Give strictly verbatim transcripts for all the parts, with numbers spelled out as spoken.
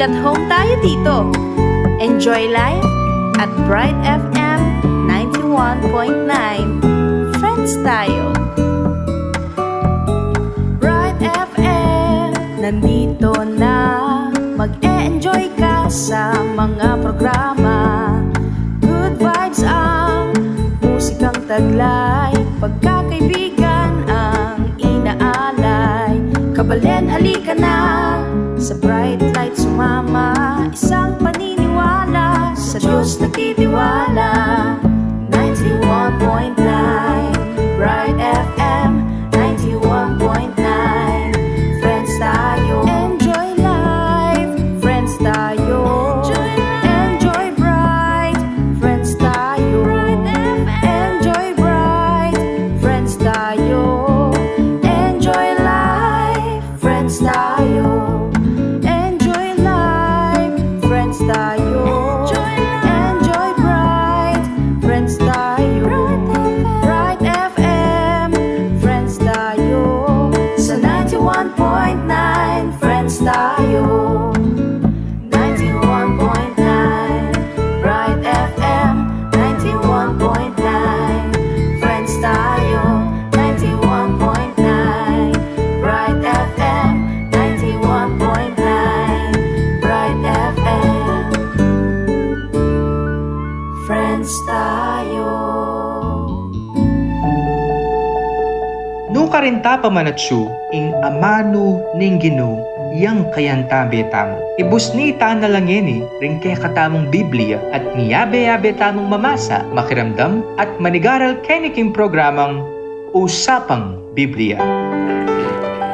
At home tayo dito. Enjoy life at Bright F M ninety-one point nine. Friends tayo. Bright F M, nandito na. Mag-e-enjoy ka sa mga programa. Good vibes ang musikang taglay. Pagkakaibigan ang inaalay. Kabalen, halika na. Sa Bright Light sumama. Isang paniniwala. Sa Diyos nagtitiwala. Ninety-one point nine Bright F M. Ninety-one point nine. Friends tayo. Enjoy life. Friends tayo. Enjoy life. Enjoy bright. Friends tayo. Bright F M. Enjoy bright. Friends tayo. Enjoy life. Friends tayo. Enjoy life. Friends tayo. Enjoy life. Enjoy bright. Friends tayo. Bright F M. Bright F M. Friends tayo. Sa ninety-one point nine, friends tayo. Ninety-one point nine Bright F M. Ninety-one point nine, friends tayo. Ninety-one point nine Bright F M. Ninety-one point nine Bright F M. Friends tayo. Nukarin ta pamanatsu ing amanu ning Ginu, yang kayantabe tamu. Ibusni ta na la ngeni ring kekatamung Biblia at miyabe-yabe tamung mamasa, makiramdam, at manigaral keni king programang Usapang Biblia.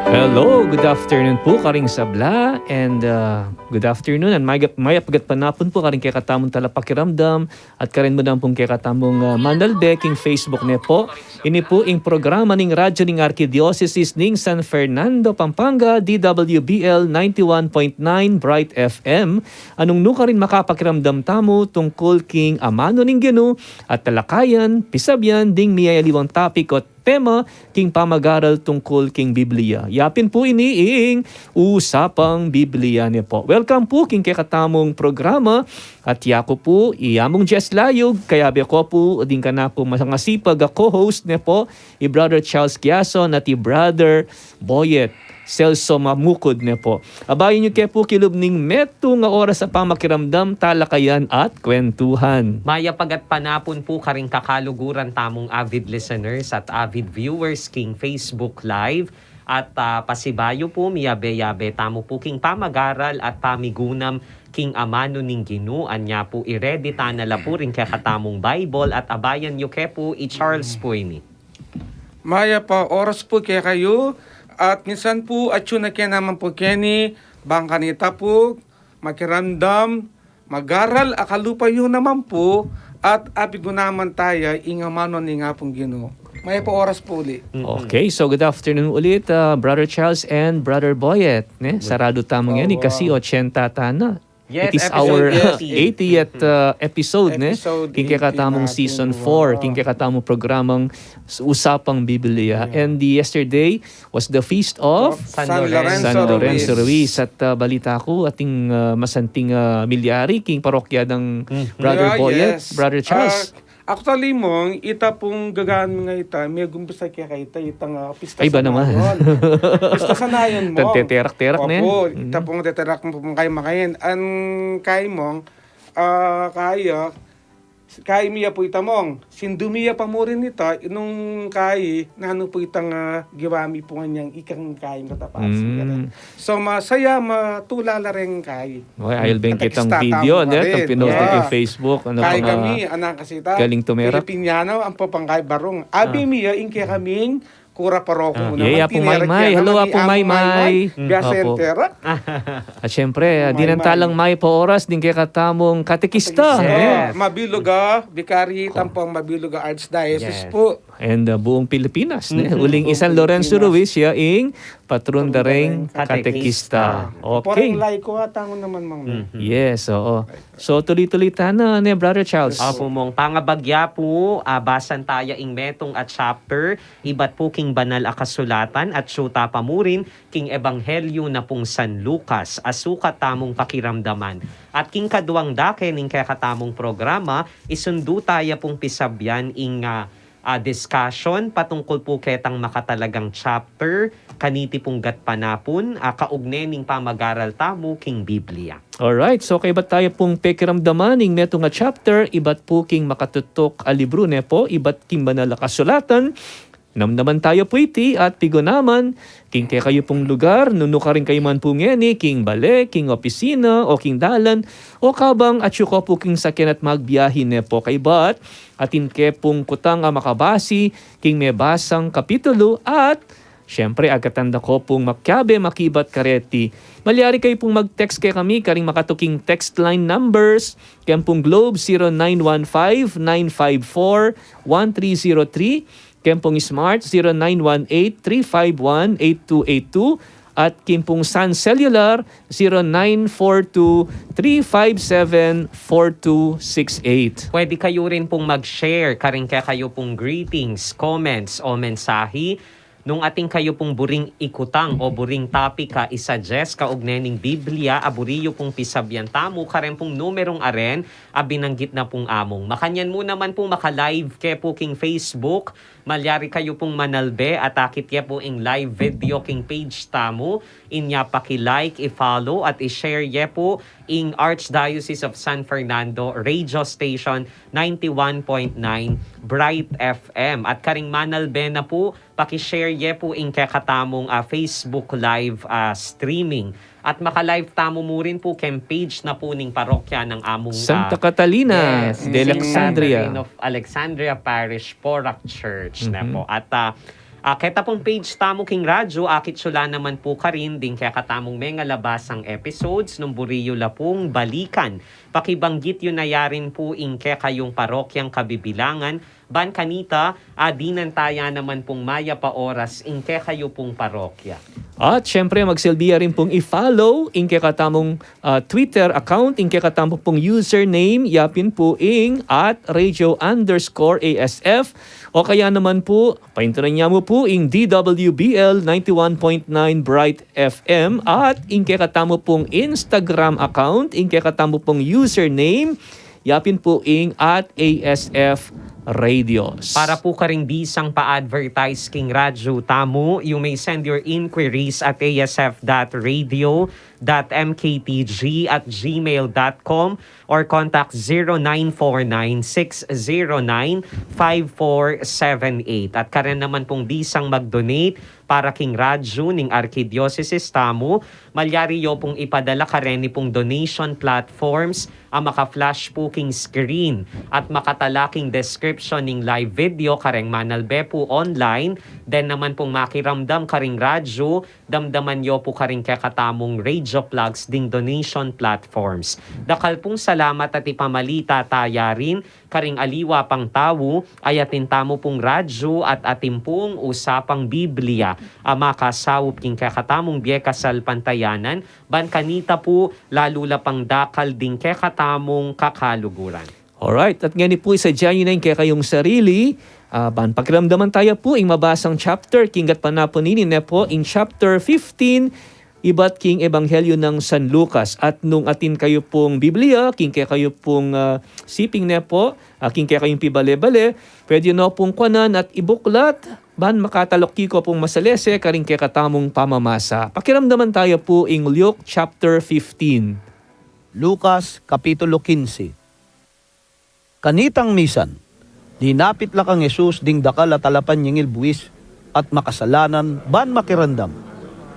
Hello, good afternoon pu karing sabla, and, uh, good afternoon, and mayap, mayap a gatpanapun pu karing kekatamung talapakiramdam, at karin mu naman pung kekatamung, ah, manalbe king Facebook ne pu. Ini pu ing programa ning Radyo ning Arkidiosesis ning San Fernando, Pampanga, D W B L ninety-one point nine Bright F M. Anung nukarin makapakiramdam tamu tungkul king amanu ning Ginu at talakayan, pisabyan ding miyayaliwang topic o tema king pamagaral tungkul king Biblia. Ya pin pu ini ing Usapang Biblia ne pu. Welcome pu king kekatamung programa. At yaku pu i Among Jess Layug, kayabe ku pu ding kanakung masangasipag a co-host ne pu, i Brother Charles Quiason at i Brother Boyet Celso Mamukud ne pu. Abayan yu ke pu king lub ning metung a oras a pamakiramdam, talakayan at kwentuhan. Mayap a gatpanapun pu karing kakaluguran tamung avid listeners at avid viewers king Facebook Live. At, ah, pasibayu pu, miyabe-yabe tamu pu king pamagaral at pamigunam king amanu ning Ginu. Anya pu, i-ready ta na la pu ring kekatamung Bible at abayan yu ke pu i Charles pu ini. Mayap a oras pu kekayu, at minsan pu atyu na ke naman pu keni, bang kanita pu makiramdam, magaral a kalupa yu naman pu, at apigunaman taya ing amanu ning Apung Ginu. Mayap a oras pu uli. Mm-mm. Okay, so good afternoon ulit, uh, Brother Charles and Brother Boyet, ne? Saradu tamu ngeni kasi ochenta ta na. Yes, it is our eightieth, uh, episode, ne? King kekatamung season four, king kekatamung programang Usapang Biblia. And the yesterday was the feast of San Lorenzo Ruiz. At, uh, balita ku, atin, uh, masanting, uh, milyari king parokya dang Brother Boyet, Brother Charles. Actually, Mong, ita pung gagaan mi ngeni, ita, megumpisa kaya kaya ita, itang, ah, pista sanayon. Pista sanayon, Mong. Teterak-terak ne. Opo, ita pung teterak mu pung kaya makain. An kaya, Mong, ah, kaya, kaya mi ya pu ita, Mong. Sindu mi ya pa mu rin ita, nung kaya, nanu pu itang, ah, giwa mi pu nganyang ikang kaya katapas. So, masaya, matula la reng kaya. Okay, ayul beng kitang video, ne? Itang pinost king Facebook, ano, kaya kami, anak kasi ita, galing tumerak. Filipiniano, ang papangkay barong. Abi mi ya, ing kaya kaming kura paroko mu naman, Apu Maymay. Hello, Apu Maymay. Biasa yang terak. At syempre, ah, dinan talang mayap a oras ding kekatamung katekista, ne? Mabilog a Vicary, tampang Mabilog a Archdiocese pu. and, uh, buong Pilipinas, ne? Mhm. Uling i San Lorenzo Ruiz, ya ing patron da reng katekista. Katekista. Okay. Parang like ko ata naman, Mang Ming. Mhm. Yes, oo. So, tuloy-tuloy tana, ne, Brother Charles? Opo, Mong. Pangabagya pu, ah, basan taya ing metung a chapter, ibat pu king banal a kasulatan, at siyuta pa mu rin king Ebanghelyo na pung San Lucas, a sukat tamung pakiramdaman. At king kaduang dake ning kekatamung programa, isundu taya pung pisabian ing, ah, ah, discussion patungkul pu ketang makatalagang chapter, kaniti pung gatpanapun, ah, kaugne ning pamagaral tamu king Biblia. Alright, so kaybat taya pung pekiramdaman ing metung a chapter, ibat pu king makatutuk a libru, ne po, ibat king banal a kasulatan, namnaman taya pu iti at pigunaman, king kekayu pung lugar, nung nukarin kayu man pu ngeni, king bale, king opisina, o king dalan, o kabang atyu ko pu king sakyan at magbiahe, ne po, kaybat, atin ke pung kutang a makabasi, king mebasang kapitulu, at, siyempre, agkatan da ko pung makiabe makibat kareti. Malyari kayu pung mag-text kekami, karing makatuking text line numbers, ken pung Globe, zero nine one five, nine five four, one three zero three, ken pung Smart, zero nine one eight, three five one, eight two eight two, at ken pung Sun Cellular, zero nine four two, three five seven, four two six eight. Pwede kayu rin pung mag-share karing kekayu pung greetings, comments, o mensahe. Nung atin kayu pung buring ikutang o buring topic a i-suggest kaugne ning Biblia a buri yu pung pisabian tamu, kareng pung numerung aren a binanggit na pung among. Makanyan mu naman pung maka-live ke pu king Facebook, malyari kayu pung manalbe at akit ye pu ing live video king page tamu, inya paki-like, i-follow, at i-share ye pu ing Archdiocese of San Fernando Radio Station ninety-one point nine Bright F M. At karing manalbe na pu, paki-share ye pu ing kekatamung, ah, Facebook Live, ah, streaming. At maka-live tamu mu rin pu king page na pu ning parokya nang amung, Santa ah, Catalina, yes, de Saint Alexandria. Catherine of Alexandria Parish, Porac Church na Mhm. po. At, ah, ah, keta pung page tamu king radyo, akit yu la naman pu karin ding kekatamung mengalabasang episodes nung buri yu la pung balikan. Pakibanggit yu na ya rin pu ing kekayung parokyang kabibilangan, ban kanita, ah, dinan taya naman pung mayap a oras ing kekayu pung parokya. At siyempre, magsilbi ya rin pung i-follow ing kekatamung, ah, Twitter account, ing kekatamu pung username, yapin pu ing at radio underscore A S F, o kaya naman pu, paintunan ya mu pu ing D W B L ninety-one point nine Bright F M, at ing kekatamu pung Instagram account, ing kekatamu pung username, yapin pu ing at A S F Radios. Para pu karing bisang pa-advertise king radyo tamu, you may send your inquiries at A S F dot radio dot M K T G at gmail dot com or contact zero nine four nine six zero nine five four seven eight. At karen naman pung bisang mag-donate para king radyo ning arkidiosesis tamu, malyari yu pung ipadala kareni pung donation platforms a maka-flash pu king screen at makatala king description ning live video kareng manalbe pu online, den naman pung makiramdam karing radyo, damdaman yu pu karing kekatamung radio plugs ding donation platforms. Dakal pung salamat at ipamalita taya rin karing aliwa pang tau, ayatin tamu pung radyo at atin pung Usapang Biblia a makasaup king kekatamung bie kasalpantayanan, ban kanita pu lalu la pang dakal ding kekatamung kakaluguran. Alright, at ngeni pu, isadya yu na ing kekayung sarili, ah, ban pakiramdaman taya pu ing mabasang chapter king gatpanapun ini, ne pu, ing chapter fifteen, ibat king Ebanghelyo nang San Lucas. At nung atin kayu pung Biblia, king kekayu pung, ah, siping, ne pu, ah, king kekayung pibale-bale, pwede yu no pung kuanan at ibuklat, ban makatalok yu ko pung masalese karing kekatamung pamamasa. Pakiramdaman taya pu ing Luke chapter fifteen. Lucas, Kapitulo kinse. Kanitang misan, linapit la kang Jesus ding dakal a talapanyingil buis at makasalanan ban makiramdam.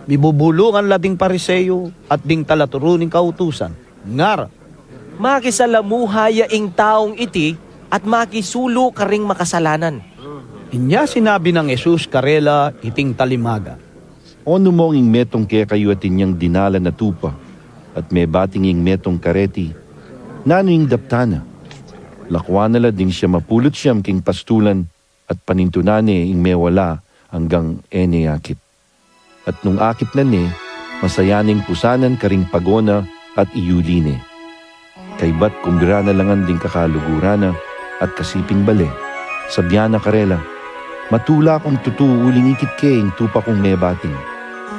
Mibubulungan la ding Pariseo at ding talaturu ning kautusan, ngara, "Makisalamuha ya ing taung iti at makisulu karing makasalanan." Inya sinabi nang Jesus karela iting talimaga, "Onu mong ing metung kekayu atin yang dinalan a tupa, at mebating ing metung kareti, nanu ing daptan na? Lakuan na la ding siam a pulu't siam king pastulan, at panintunan ne ing mewala anggang e ne akit. At nung akit na ne, masaya neng pusanan karing pago na at iyuli ne. Kaybat kumbira na la ngan ding kakaluguran na at kasiping bale. Sabyan na karela, "Matula kung tutu uling ikit ke ing tupa kung mebating.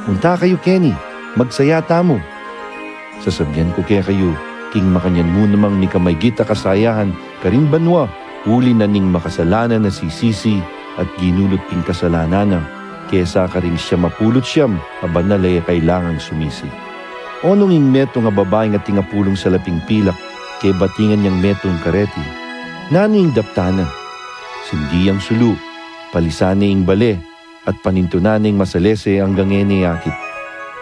Munta kayu keni, magsaya tamu. Sasabyan ku kekayu, king makanyan mu namang mika maygit a kasayahan karing banua, uli na ning makasalanan a sisisi at ginulut king kasalanan na, kesa karing siam a pulu't siam a banal a e kailangang sumisi." Oneng ing metung a babaing ating apulung salaping pilak, kebatingan yang metung kareti. Nanu ing daptan na? Sindi yang sulu, palisan ne ing bale, at panintunan neng masalese anggang e ne akit.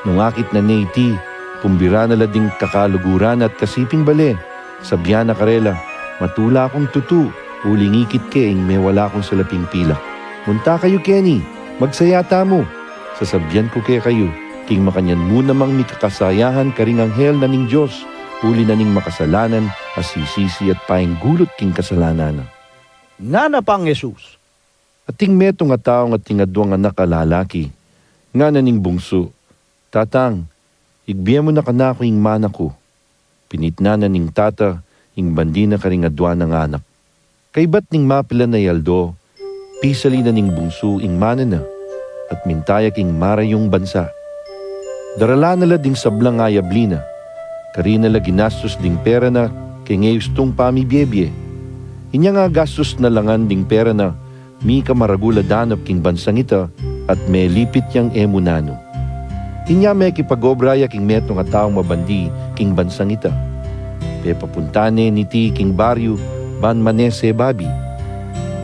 Nung akit na ne iti, kumbira na la ding kakaluguran na at kasiping bale. Sabyan na karela, "Matula kung tutu uling ikit ke ing mewala kung salaping pilak. Munta kayu keni, magsaya tamu. Sasabyan ku kekayu, king makanyan mu namang mika kasayahan karing anghel na ning Dios, uli na ning makasalanan a sisisi at painggulut king kasalanan na." Ngana pang Jesus, "Ating metung a taung ating aduang anak a lalaki. Ngana ning bungsu, 'Tatang, ibie mu na kanaku ing mana ku.' Pinitnan na ning tata ing bandi na karing adua nang anak. Kaybat ning mapilan a aldo, pisali na ning bungsu ing mana na at minta ya king marayung bansa. Daralan na la ding sablang ayabli na. Karin na la ginastus ding pera na king e ustung pamibiebie. Inyang agastus na la ngan ding pera na, mika maragul a danup king bansang ita at melipit yang e mu nanu. Inya mekipag-obra ya king metung a taung mabandi king bansang ita. Pepapuntan ne niti king baryu ban mane sebabi.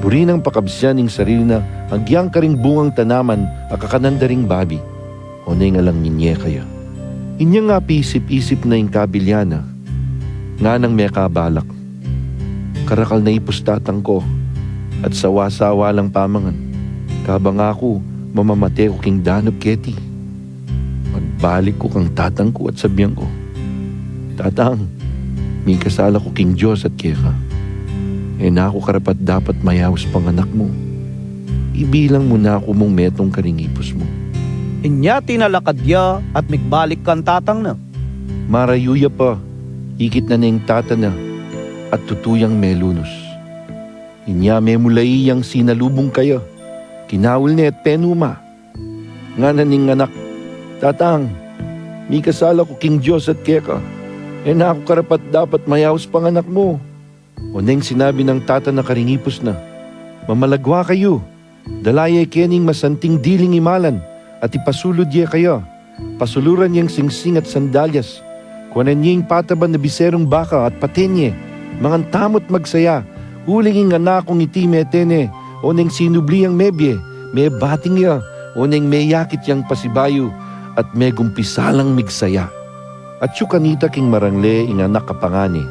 Buri nang pakabsian ing sarili na agyang karing bungang tanaman a kakanan da ring babi. Oneng alang minyeka ya. Inyang apiisip-isip na ing kabilyan na, nganang mekabalak, 'Karakal na ipus tatang ku at sawa-sawa lang pamangan. Kabang aku, mamamate ku king danup keti. Magbalik ku kang tatang ku at sabyan ku, 'Tatang, mikasala ku king Dios at keka. E na ku karapat-dapat mayaus pang anak mu. Ibilang mu na ku mung metung karing ipus mu.' Inya tinalakad ya at migbalik kang tatang na. Marayu ya pa, ikit na ne ing tata na at tutu yang melunus. Inya memulai yang sinalubung kaya, kinaul ne at penuma. Ngana ning anak, 'Tatang, mikasala ku king Dios at keka. E na ku karapat-dapat mayaus pang anak mu.' Oneng sinabi nang tata na karing ipus na, 'Mamalagwa kayu. Dala ye keni ing masanting diling imalan at ipasulud ye kaya. Pasuluran yeng singsing at sandalyas. Kuanan ye ing pataban a biserung baka at paten ye. Mangan tamu't magsaya, uling ing anak kung iti mete ne, oneng sinubli yang mebie, mebating ya, oneng meyakit yang pasibayu, at megumpisa lang migsaya.' Atyu kanita king marangle ing anak a pangane.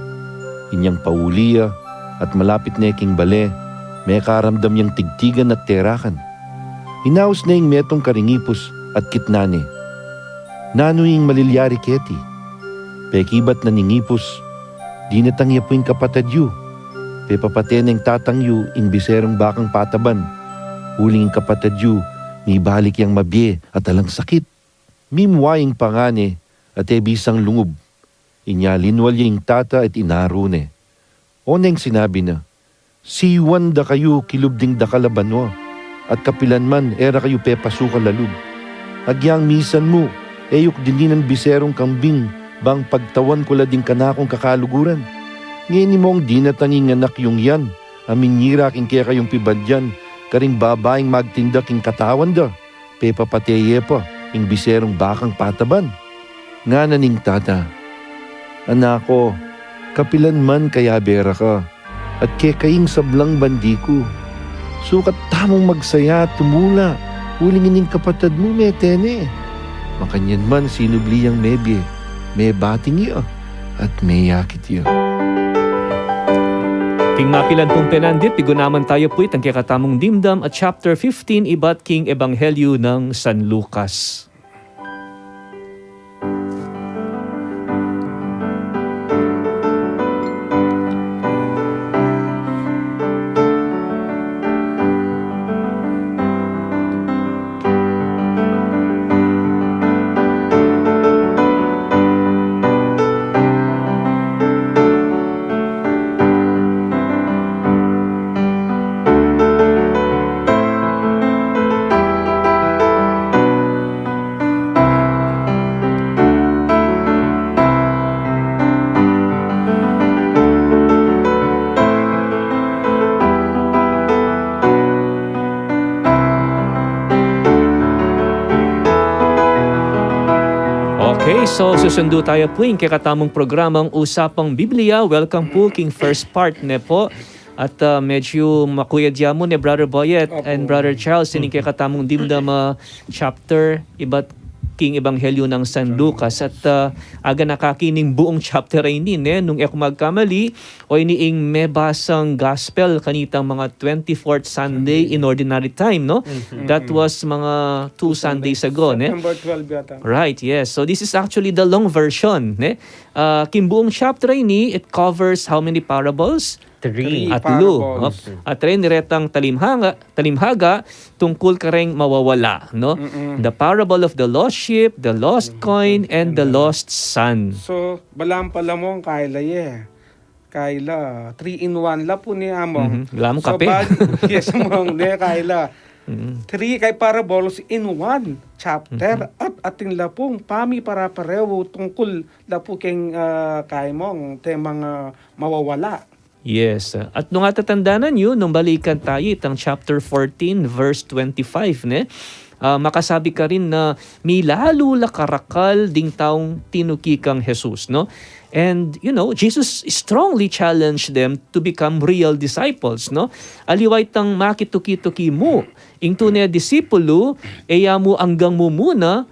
Inyang pauli ya at malapit ne king bale, mekaramdam yang tigtigan at terakan. Inaus ne ing metung karing ipus at kitnan ne, 'Nanu ing malilyari keti?' Pekibat na ning ipus, 'Dinatang ya pu ing kapatad yu. Pepapate neng tatang yu ing biserung bakang pataban. Uling ing kapatad yu, mibalik yang mabie at alang sakit.' Mimua ing pangane at e bisang lungub. Inya linwal ya ing tata at inaru ne. Oneng sinabi na, 'Siyuan da kayu kilub ding dakal a banua, at kapilan man e ra kayu pepasukal a lub. Agyang misan mu, e yu ku dininan biserung kambing bang pagtawan ku la ding kanakung kakaluguran. Ngeni mong dinatang ing anak yung yan a minyira king kekayung pibandian karing babaing magtinda king katawan da, pepapate ye pa ing biserung bakang pataban.' Ngana ning tata, 'Anak ku, kapilan man kayabe ra ka, at keka ing sablang bandi ku. Sukat tamung magsaya at tumula, uling ining kapatad mu mete ne. Makanyan man sinubli yang mebie, mebating ya, at meyakit ya.'" King mapilan pung penandit, pigunaman tayu pu itang kekatamung dimdam a chapter fifteen ibat king Ebanghelyo nang San Lucas. Okay, so susundu taya pu king kekatamung programang Usapang Biblia. Welcome pu king first part ne pu. At, ah, medyu makuyad ya mu ne, Brother Boyet and Brother Charles, ining kekatamung dimdam a chapter ibat king Ebanghelyo nang San Lucas. At, ah, aganaka ke ning buung chapter a ini, ne, nung e ku magkamali, o ini ing mebasang gospel kanitang mga twenty-fourth Sunday in ordinary time, no? That was mga two Sundays ago, ne? September twelve yata. Right, yes. So this is actually the long version, ne? Ah, king buung chapter a ini, it covers how many parables? Three. Atlu, no? At reni retang talimhaga, talimhaga tungkul kareng mawawala, no? The parable of the lost sheep, the lost coin, and the lost son. So, balamu pala mung kaila ye. Kaila, three in one la pu ne, among. Mhm. Balamu kape. Bali, yes, among, ne, kaila. Three kay parables in one chapter. At atin la pung pamiparaparewu tungkul la pu keng, ah, kay mung temang, ah, mawawala. Yes. At nung atatandanan yu, nung balikan tayu itang chapter fourteen, verse twenty-five, ne? Ah, makasabi karin na milalu la karakal ding taung tinuki kang Jesus, no? And, you know, Jesus strongly challenged them to become real disciples, no? Aliwa itang makituki-tuki mu. Ing tune a disipulu, e ya mu anggang mumuna,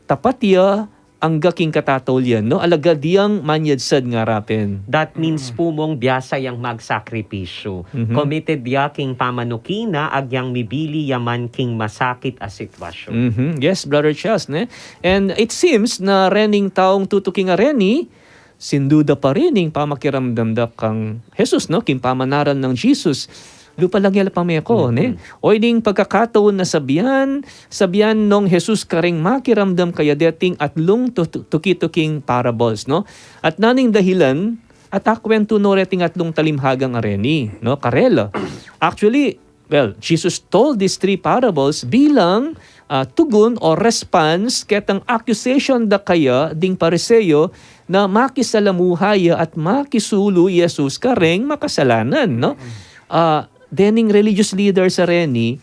tapat ya, angga king katataulian, no? Alagad yang manyadsad ngara pin. That means pu mung biasa yang magsakripisyu. Committed ya king pamanuki na, agyang mibili ya man king masakit a sitwasyun. Mhm. Yes, Brother Charles, ne? And it seems na rening taung tutuki ngareni, sinduda pa rin ing pamakiramdam da kang Jesus, no? King pamanaral nang Jesus. Lupa lang yala pameko, ne? O ining pagkakataun na sabian, sabian nong Jesus kareng makiramdam kaya deting atlung tu-, tuki-tuking parables, no? At naning dahilan, at akwentu no reting atlung talimhagang areni, no? Karela. Actually, well, Jesus told these three parables bilang, ah, tugun o response ketang accusation da kaya ding Pariseo na makisalamuha ya at makisulu i Jesus kareng makasalanan, no? Ah, dening religious leaders areni,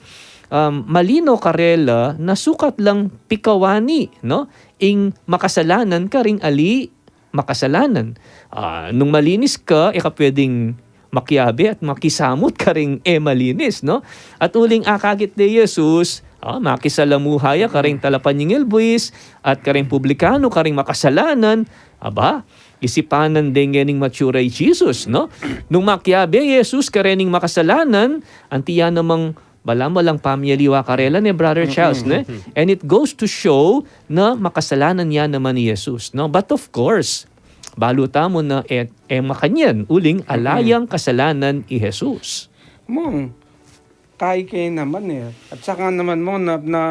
um, malino karela na sukat lang pikawani, no? Ing makasalanan karing ali makasalanan. Ah, nung malinis ka, e ka pwedeng makiabe at makisamut karing e malinis, no? At uling akakit de Jesus, ah, makisalamuha ya karing talapanyingil buis at karing publikano, karing makasalanan. Aba, isipanan de ngening matsura i Jesus, no? Nung makiabe i Jesus karening makasalanan, anti ya namang balamu lang pamialiwa karela, ne, Brother Charles, ne? And it goes to show na makasalanan ya naman i Jesus, no? But of course, balu tamu na e, e makanyan, uling ala yang kasalanan i Jesus. Mung, kay ke naman e. At saka naman mung na, na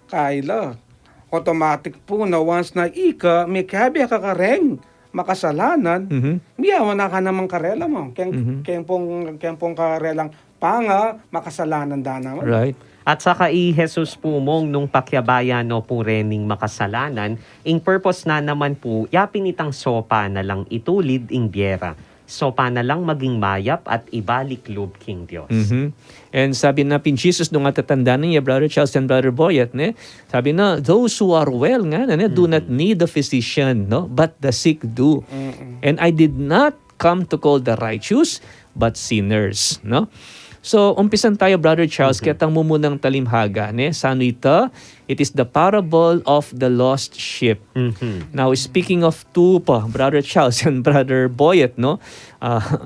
kaila, automatic pu na once na ika, mikiabe ka kareng makasalanan, miyawan na ka naman karela mung. Keng, keng pung, keng pung karelang panga, makasalanan da naman. Right. At saka i Jesus pu mung nung pakiabe ya no pu rening makasalanan, ing purpose na naman pu, ya pin itang sopa na lang itulid ing biyera. Sopa na lang maging mayap at ibalik lub king Dios. Mhm. And sabi na pin Jesus nung atatandanan ya, Brother Charles and Brother Boyet, ne? Sabi na, "Those who are well," nga na, ne, "do not need a physician, no? But the sick do. And I did not come to call the righteous, but sinners," no? So, umpisan tayu, Brother Charles, ketang mumunang talimhaga, ne? Sanu ita? It is the parable of the lost sheep. Now, speaking of tupa, Brother Charles and Brother Boyet, no? Ah,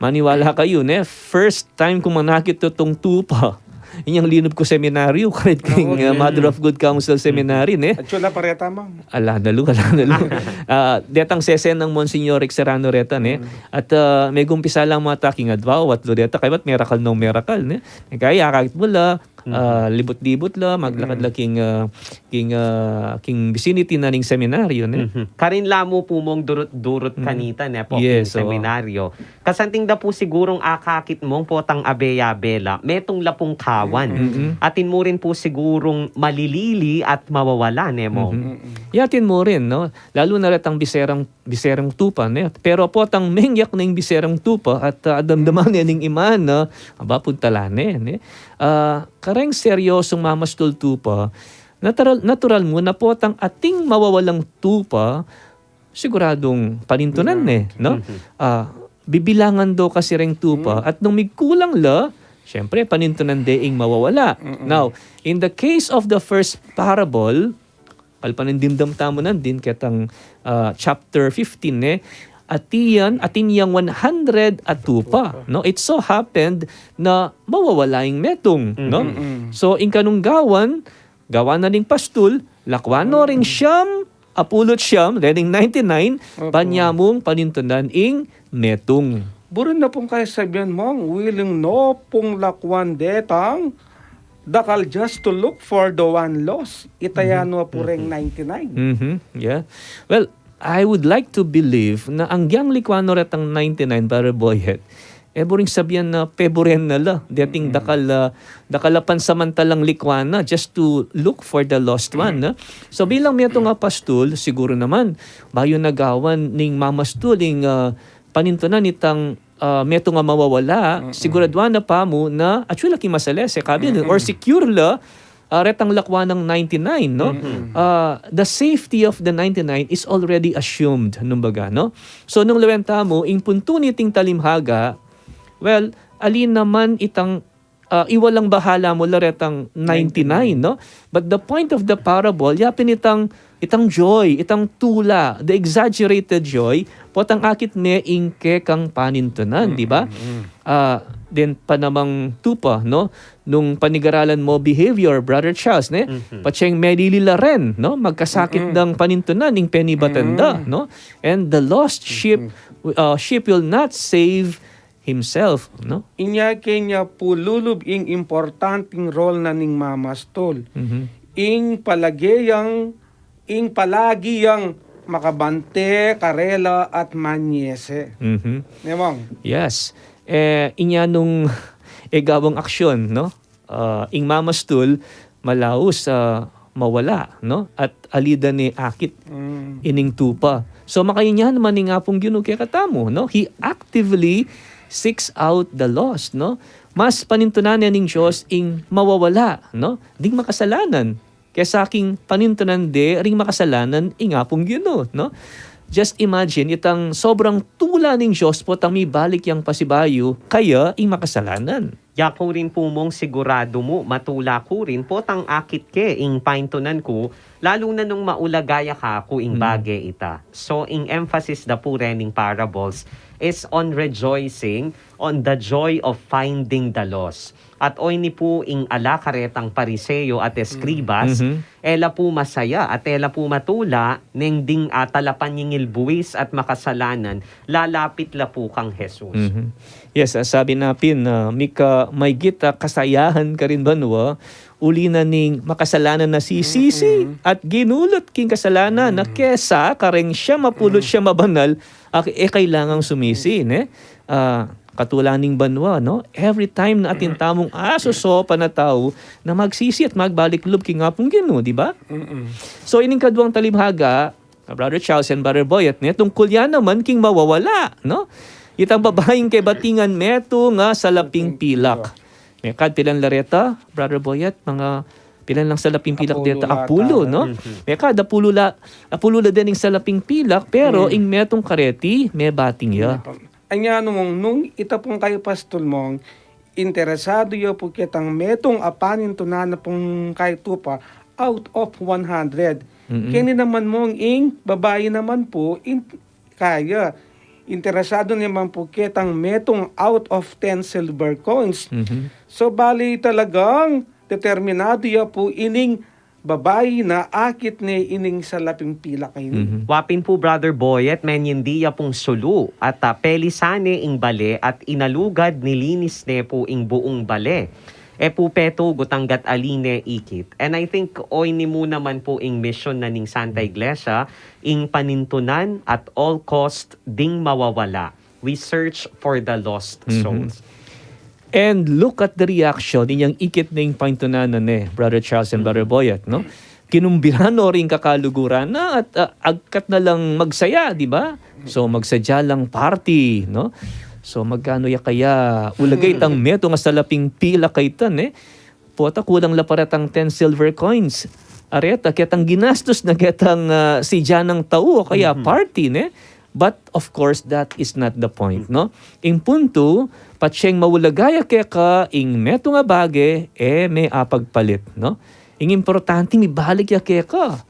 maniwala kayu, ne? First time kung manakit tutung tupa. Inyang linub ku seminaryo, karit king, ah, Mother of Good Counsel Seminary, ne? At sula pa reta, mang. Ala, dalu, ala, dalu. Ah, detang sesen nang Monsignor Serrano reta, ne? At, ah, megumpisa lang mata king adwa, atlu reta, kaybat merakal nang merakal, ne? Kaya, akakit mu la, ah, libut-libut la, maglakad la king, ah, king, ah, king vicinity na ning seminaryo, ne? Mhm. Karin la mu pu mung durut-durut kanita, ne pu, king seminaryo. Kasanting da pu sigurung akakit mung potang abe-abe la, metung la pung kawan. Atin mu rin pu sigurung malilili at mawawala, ne mung? Ya atin mu rin, no? Lalu na retang biserang, biserang tupa, ne? Pero potang mengyak na ing biserang tupa at, ah, adamdaman ne ning ima na, aba, punta la ne, ne? Ah, kareng seryosung mamastul tupa, Natural, natural mu na potang ating mawawalang tupa, siguradung panintunan ne, no? Ah, bibilangan do kasi reng tupa, at nung migkulang la, siyempre, panintunan de ing mawawala. Now, in the case of the first parable, kalpan ing dimdam tamu nandin ketang, ah, chapter fifteen, ne? Atin, atin yang one hundred a tupa, no? It so happened na mawawala ing metung, no? So, ing kanung gawan, gawan na ning pastul, lakwan no ring siyam, apulu't siyam, lening ninety-nine, ban ya mung panintunan ing metung. Buri na pung kasabian mung, willing no pung lakwan detang dakal just to look for the one lost. Ita ya no pu reng ninety-nine. Mhm, yeah. Well, I would like to believe na anggyang likwan no retang ninety-nine, Brother Boyet, e buring sabian na peburen na la, dating dakal, ah, dakal a pansamantalang likwan na just to look for the lost one, no? So, bilang metung a pastul, siguru naman, bayu na gawan ning mamastul ing, ah, panintunan itang, ah, metung a mawawala, siguraduan na pa mu na atyu la king masalese, kabil, or secure la, ah, retang lakwan nang ninety-nine, no? Ah, the safety of the ninety-nine is already assumed, nung baga, no? So, nung lawen tamu, ing puntu niting talinghaga, well, ali naman itang, ah, iwalang bahala mu la retang ninety-nine, no? But the point of the parable, yapin itang, itang joy, itang tula, the exaggerated joy, potang akit me ing kekang panintunan, di ba? Ah, den pa namang tupa, no? Nung panigaralan mo behavior, Brother Charles, ne? Patseng melili la ren, no? Magkasakit dang panintunan ing penibatan da, no? And the lost sheep, uh, sheep will not save himself, no? Inya kenya pu lulub ing importanteng role na ning mamastul. Ing palagi yang, ing palagi yang makabante karela at manyese. Mhm. Ne, Mong? Yes. Eh, inya nung e gawang aksyon, no? Ah, ing mamastul, malaus a mawala, no? At ali da ne akit ining tupa. So, makayinyan naman ing Apung Ginu kekatamu, no? He actively seeks out the lost, no? Mas panintunan ne ning Dios ing mawawala, no? Ding makasalanan, kesa king panintunan de ring makasalanan ing Apung Ginu, no? Just imagine, itang sobrang tula ning Dios potang mibalik yang pasibayu kaya ing makasalanan. Ya ku rin pu, Mong, siguradu mu, matula ku rin potang akit ke ing panintunan ku, lalu na nung maulaga ya kaku ing bage ita. So, ing emphasis da pu rening parables is on rejoicing, on the joy of finding the lost. At oyni pu ing ala karetang Pariseo at eskribas, e la pu masaya at e la pu matula neng ding, ah, talapanyingil buwis at makasalanan, lalapit la pu kang Jesus. Mhm. Yes, ah, sabi na pin, ah, mika maygit a kasayahan karin banua, uli na ning makasalanan a sisisi at ginulut king kasalanan na kesa kareng siyam a pulu't siyam a banal a e kailangang sumisi, ne? Ah, katula ning banua, no? Every time na atin tamung asosopan a tau na magsisi at magbalik lub king Apung Ginu, di ba? So, ining kaduang talinghaga, ah, Brother Charles and Brother Boyet, ne, tungkul ya naman king mawawala, no? Itang babaing kebatingan metung a salaping pilak. Mekad pilan la reta, Brother Boyet, mga pilan lang salaping pilak deta? Apulu, no? Mekad apulu la, apulu la den ing salaping pilak, pero ing metung kareti, mebating ya. Anya nung, nung ita pung kaya pastul, Mong, interesadu ya pu ketang metung a panintunan na pung kaya tupa out of one hundred. Keni naman, Mong, ing babai naman pu, in, kaya, interesadu naman pu ketang metung out of ten silver coins. So, bali talagang determinadu ya pu ining babai na akit ne ining salaping pilak ini. Wa pin pu, Brother Boyet, menyindi ya pung sulu at, ah, pelisan ne ing bale at inalugad, nilinis ne pu ing buung bale. E pu petugut anggat ali ne ikit. And I think oyni mu naman pu ing misyon na ning Santa Iglesia, ing panintunan at all cost ding mawawala. We search for the lost souls. And look at the reaction inyang ikit ning panintunan na ne, Brother Charles and Brother Boyet, no? Kinumbira no ring kakaluguran na at, ah, agkat na lang magsaya, di ba? So, magsadya lang party, no? So, magkano ya kaya? Ulagay itang metung a salaping pilak kaytan, e. Pota kulang la pa retang ten silver coins. areta, ketang ginastus na ketang, ah, sidya nang tau o kaya Mhm. party, ne? But of course, that is not the point, no? Ing puntu, patseng maulaga ya keka ing metung a bage, e me apagpalit, no? Ing importante, mibalik ya keka.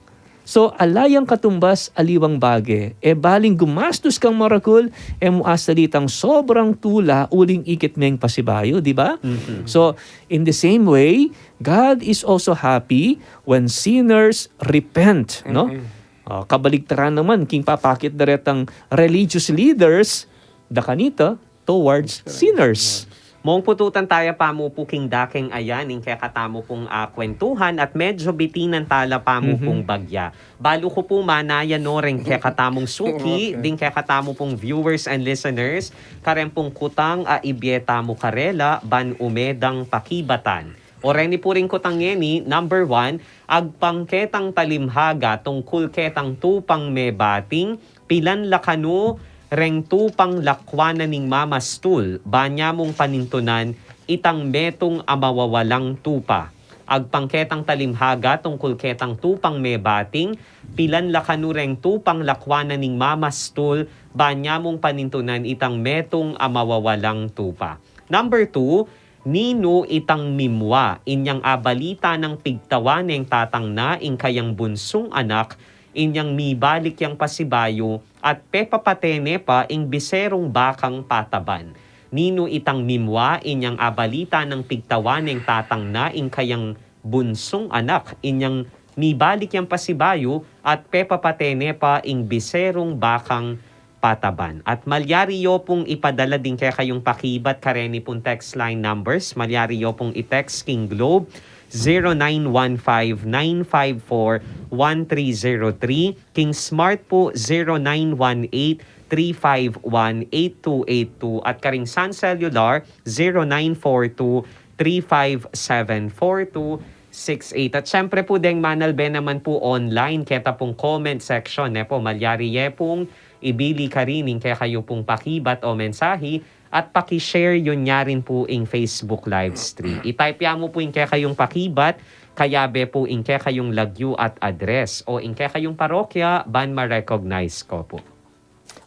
So, ala yang katumbas aliwang bage, e baling gumastus kang marakul, e mu asalitang sobrang tula uling ikit meng pasibayu, di ba? Mhm. So, in the same way, God is also happy when sinners repent, no? Mm-mm. Ah, kabaligtaran naman, king papakit da retang religious leaders, da kanita, towards sinners. Mong pututan taya pa mu pu king dakeng ayan, ing kekatamu pung, ah, kwentuhan at medyo bitinan tala pa mu Mhm. pung bagya. Balu ku pu manaya no reng kekatamung suki, Okay. ding kekatamu pung viewers and listeners, kareng pung kutang a ibie tamu karela, ban ume dang pakibatan. O reni pu ring kutang ngeni, number one, agpang ketang talimhaga tungkul ketang tupang mebating, pilan la kanu reng tupang lakwanan ning mamastul, ban ya mung panintunan itang metung a mawawalang tupa. Agpang ketang talimhaga tungkul ketang tupang mebating, pilan la kanu reng tupang lakwanan ning mamastul, ban ya mung panintunan itang metung a mawawalang tupa. Number two, ninu itang mimua inyang abalita nang pigtawan neng tatang na ing kayang bunsung anak, inyang mibalik yang pasibayu at pepapate ne pa ing biserung bakang pataban. Ninu itang mimua inyang abalita nang pigtawan neng tatang na ing kayang bunsung anak, inyang mibalik yang pasibayu at pepapate ne pa ing biserung bakang pataban. At malyari yo pung ipadala ding kekayung pakibat kareni pung text line numbers. Malyari yo pung i-text king Globe, zero nine one five nine five four one three zero three, king Smart pu, zero nine one eight three five one eight two eight two, at karing Sun Cellular, zero nine four two three five seven four two six eight. At syempre pu, deng manalbe naman pu online, keta pung comment section, ne pu, malyari ye pung ibili karin ing kekayu pung pakibat o mensahi, at paki-share yu na rin pu ing Facebook live stream. I-type ya mu pu ing kekayung pakibat, kayabe pu ing kekayung lagyu at address, o ing kekayung parokya, ban ma-recognize ko pu.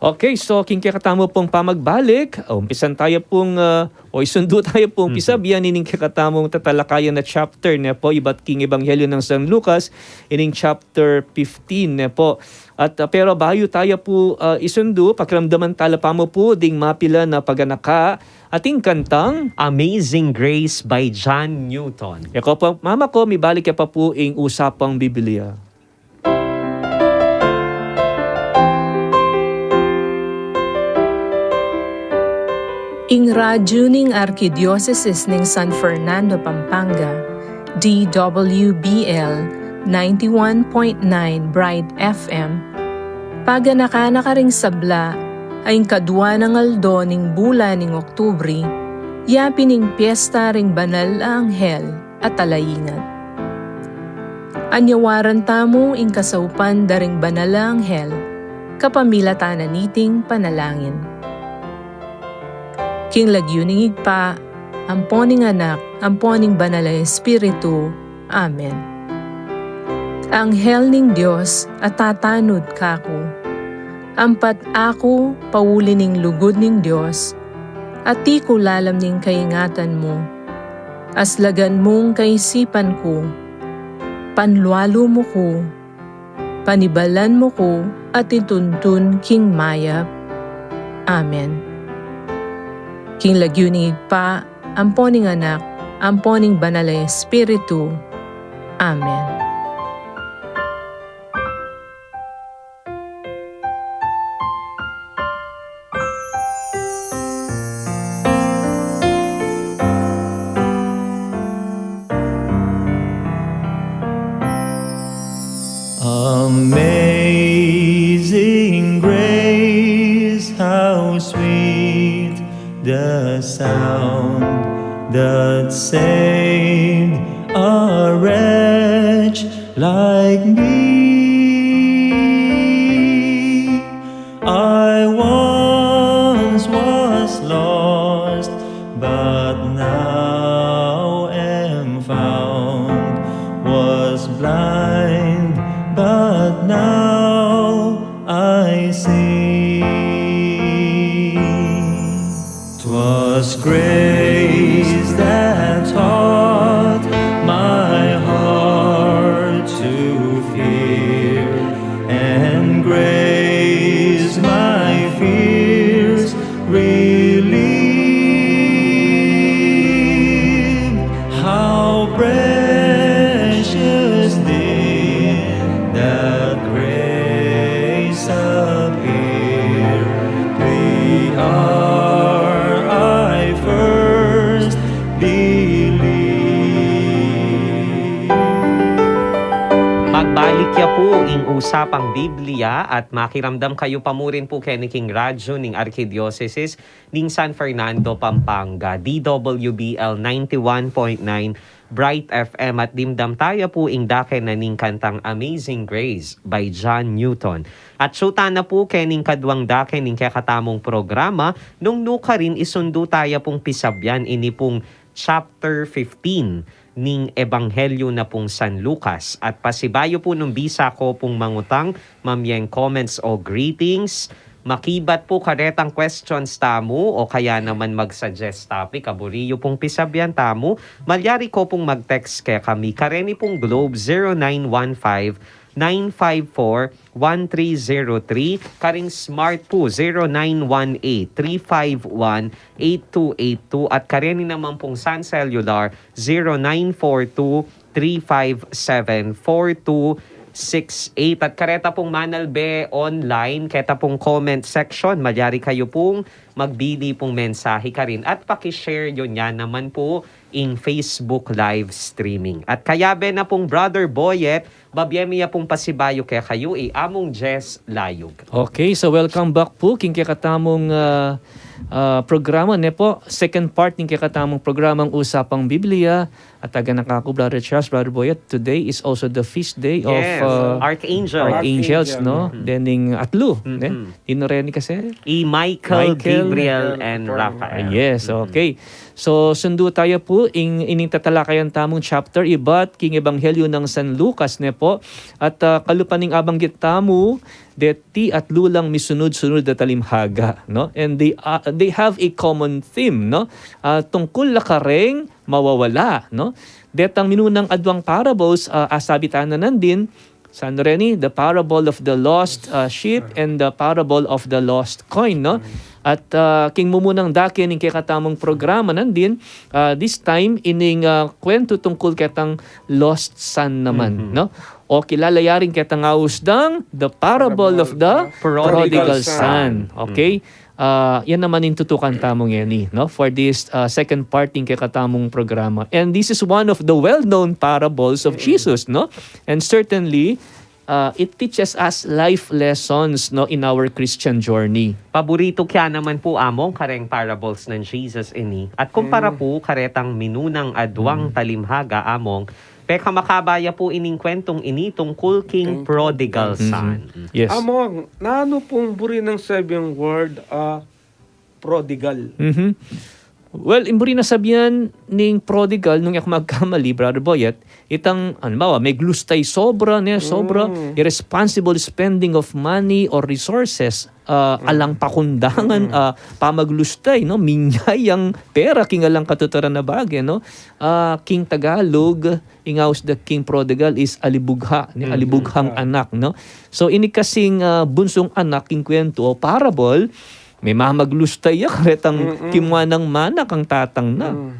Okay, so king kekatamu pung pamagbalik, umpisan taya pung, ah, o isundu taya pung Mhm. pisabian ining kekatamung tatalakayan a chapter, ne pu, ibat king Ebanghelyo nang San Lucas, ining chapter fifteen, ne pu. At, ah, pero bayu taya pu, ah, isundu, pakiramdaman tala pa mu pu ding mapilan a paganaka, ating kantang Amazing Grace by John Newton. E ko pu, mama ko, mibalik ya pa pu ing Usapang Biblia. Ing radyu ning Arkidiosesis ning San Fernando, Pampanga, D W B L ninety-one point nine Bright F M, paganaka na karing sabla a ing kadua nang aldo ning bulan ning Oktubre, yapin ing piesta ring banal a anghel a talaingat. Anyawaran tamu ing kasaupan da ring banal a anghel, kapamilatan na niting panalangin. King lagyu ning Ibpa, ampo ning Anak, ampo ning Banal a Espiritu. Amen. Anghel ning Dios a tatanud kaku, ampat aku pauli ning lugud ning Dios, ati ku lalam ning kaingatan mu. Aslagan mung kaisipan ku, panlualu mu ku, panibalan mu ku, at ituntun king mayap. Amen. King lagyu ning Ibpa, ampo ning Anak, ampo ning Banal a Espiritu. Amen. Amazing grace, how sweet the sound that saved a wretch like me. I once was lost, but now am found, was blind, Grace that taught my heart to fear, and grace my fears relieved. How precious did that grace appear, the hour I first believed. Magbalik ya pu ing Usapang Biblia at makiramdam kayu pa mu rin pu keni king radyo ning Arkidiosesis ning San Fernando, Pampanga, D W B L ninety-one point nine Bright F M, at dimdam taya pu ing dake na ning kantang Amazing Grace by John Newton. At sutana pu kening kaduang dake ning kekatamung programa, nung nukarin isundu taya pung pisabyan ini pung chapter fifteen ning Ebanghelyo na pung San Lucas. At pasibayu pu nung bisa ko pung mangutang, mamyeng comments o greetings, makibat pu karetang questions tamu o kaya naman mag-suggest topic a buri yu pung pisabyan tamu, malyari ko pung mag-text kekami kareni pung Globe zero nine one five nine five four one three zero three, karing Smart pu zero nine one eight three five one eight two eight two, at kareni naman pung Sun Cellular zero nine four two three five seven four two six eight. At kareta pung manalbe online, keta pung comment section, malyari kayu pung magbili pung mensahe karin at paki-share yu ya naman pu ing Facebook live streaming. At kayabe na pung Brother Boyet, babie mi ya pung pasibayu kekayu i Among Jess Layug. Okay, so welcome back pu king kekatamung, ah, ah, programa, ne pu. Second part ning kekatamung programang Usapang Biblia. At aganaka ku, Brother Charles, Brother Boyet, today is also the feast day of, Yes, ah, archangels. Archangels, no? Archangel. Dening atlu, ne? Mm-mm. Dinu reni kasi? I Michael, Michael, Gabriel, and Raphael. Raphael. Yes, okay. So, sundu taya pu ing, ining tatalakayan tamung chapter ibat king Ebanghelyo nang San Lucas, ne pu. At, ah, kalupa ning abanggit tamu, deti atlu lang misunud-sunud a talimhaga, no? And they, ah, they have a common theme, no? Ah, tungkul la kareng mawawala, no? Detang minunang adwang parables, ah, asabi tana nandin, sanu reni, the parable of the lost, ah, sheep and the parable of the lost coin, no? At, ah, king mumunang dake ning kekatamung programa nandin, ah, this time, ining, ah, kwentu tungkul ketang lost son naman, no? O kilala ya rin ketang aus dang the parable of the prodigal son. Prodigal son. Okay? Ah, yan naman ing tutukan tamu ngeni, no? For this, ah, second part ning kekatamung programa. And this is one of the well-known parables of Jesus, no? And certainly, ah, it teaches us life lessons, no, in our Christian journey. Paburitu ke naman pu, Among, kareng parables nang Jesus ini. At kumpara pu karetang minunang adwang talimhaga, Among, pekamakaba ya pu ining kwentung ini tungkul king prodigal son. Yes. Among, nanu pung buri nang sabing word, ah, prodigal? Well, ing buri nang sabian ning prodigal, nung e ku magkamali, Brother Boyet, itang, halimbawa, meglustay sobra, ne, sobra, irresponsible spending of money or resources, ah, alang pakundangan, ah, pamaglustay, no? Minyayang pera king alang katuturan a bage, no? Ah, king Tagalog, ing aus da king prodigal is alibugha, ne? Alibughang anak, no? So, ini kasing, ah, bunsung anak king kwentu o parable, memamaglustay ya karetang kimua nang mana kang tatang na.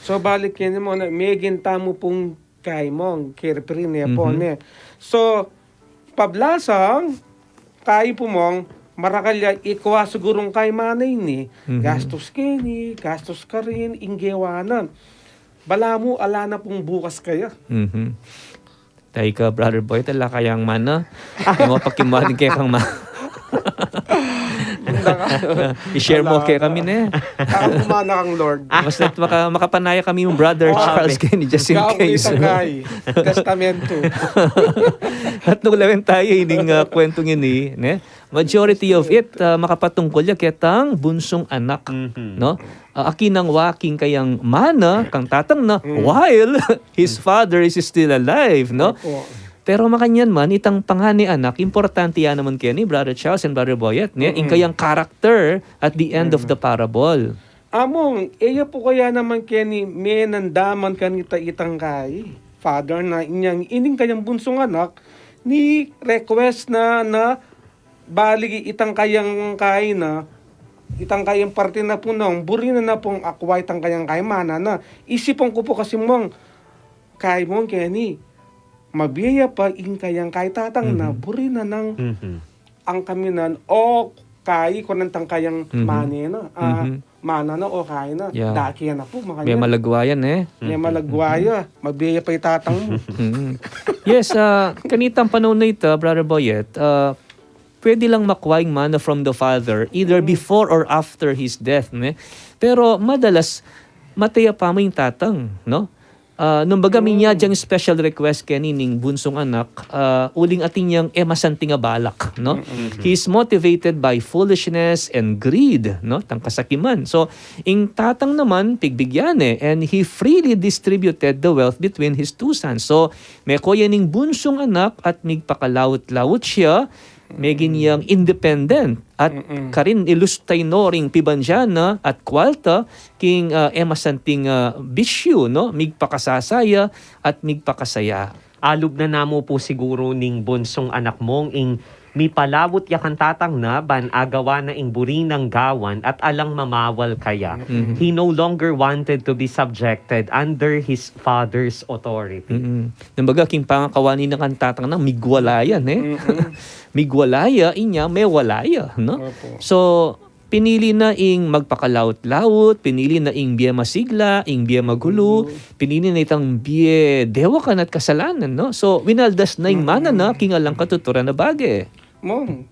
So, balik keni mu, ne, megin tamu pung kaymu, carefree, ne pu, ne. So, pablasang, kayi pu mung, marakal ya ikwa sigurung kaymu na ini, gastus keni, gastus karin, ing gewa na. Balamu, ala na pung bukas kaya. Taika, Brother Boy, tala kayang mana. Kaya mo pakimbaling kekang ma-, i-share mo kekami, ne? Kaya kumana kang Lord. Basta maka-, makapanaya kami yung Brother Charles keni, just in case. Testamento. At nung lawen tayo ining, ah, kwentong ini, ne? Majority of it, ah, makapatungkol ya ketang bunsung anak, no? Ah, akinang wa king kayang mana, kang tatang na, while his father is still alive, no? Pero makanyan man, itang pangane anak, importante ya naman keni, Brother Charles and Brother Boyet, ne? Ing kayang character at the end of the parable. Among, e ya pu kaya naman keni menandaman kanita itang kai father na inyang ining kayang bunsung anak, ni-request na na bali itang kayang kai na, itang kayang parte na pu nang buri na na pung akwa itang kayang kai mana na. Isipan ku pu kasi mong, kai mong keni, mabie ya pa ing kayang kai tatang na, buri na nang ang kaminan o kai kunan tang kayang mane na, ah, mana na o kai na. Yeah. Dake na pu, makanya. May malagwayan, eh. May malagwaya, mabie ya pa i tatang mu. Yes, ah, kanitang panaun na ita, Brother Boyet, ah, pwede lang makwa ing mana from the father, either before or after his death, ne? Pero madalas, mate ya pa mu ing tatang, no? Ah, nung baga, minya dyang special request keni ning bunsung anak, ah, uling atin yang e masanting a balak, no? He is motivated by foolishness and greed, no? Tang kasakiman. So, ing tatang naman, pigbigyan ne, and he freely distributed the wealth between his two sons. So, meko ya ning bunsung anak at migpakalaut-laut siya, meging yang independent at karin ilustay no ring pibandian na at kwalta king, ah, e masanting, ah, bisyu, no? Migpakasasa ya at migpakasaya. Alub na namu pu siguru ning bunsung anak mong ing mipalaut ya kang tatang na ban agawa na ing buri nang gawan at alang mamawal kaya. He no longer wanted to be subjected under his father's authority. Nung baga, king pangakawani na kang tatang na, migwala ya, ne? Migwala ya, inya mewala ya, no? Opo. So, pinili na ing magpakalaut-laut, pinili na ing bie masigla, ing bie magulu, pinili na itang bie dewakan at kasalanan, no? So, winaldas na ing mana na king alang katuturan a bage. Mong,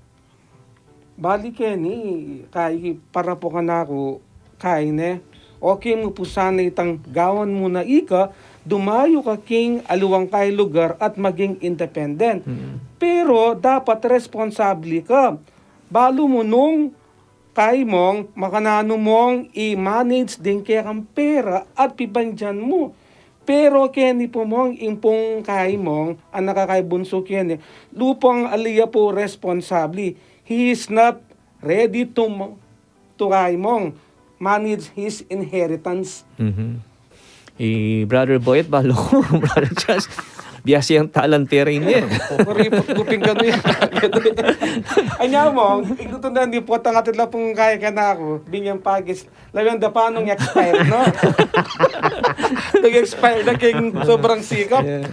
bali keni, kai para pu kanaku, kai ne, okay mu pu sana itang gawan mu na ika, dumayu ka king aliwang kai lugar at maging independent. Pero dapat responsable ka. Balu mu nung kai mong, makananu mong i-manage ding kekang pera at pibandian mu. Pero keni pu mong, ing pung kai mong, anak a kai bunsu keni, lupang ali ya pu responsable. He is not ready to mo-, to kai mong, manage his inheritance. I Brother Boyet, balu ku, Brother Charles, biasa yang talante rin, eh. Kuripot ku pin kanu yan. Anya mong, ing tutundan di potang atin la pung kai kanaku, binyang pagis, lawen da pa nung expired, no? Nung expired na king sobrang sikap. Yeah.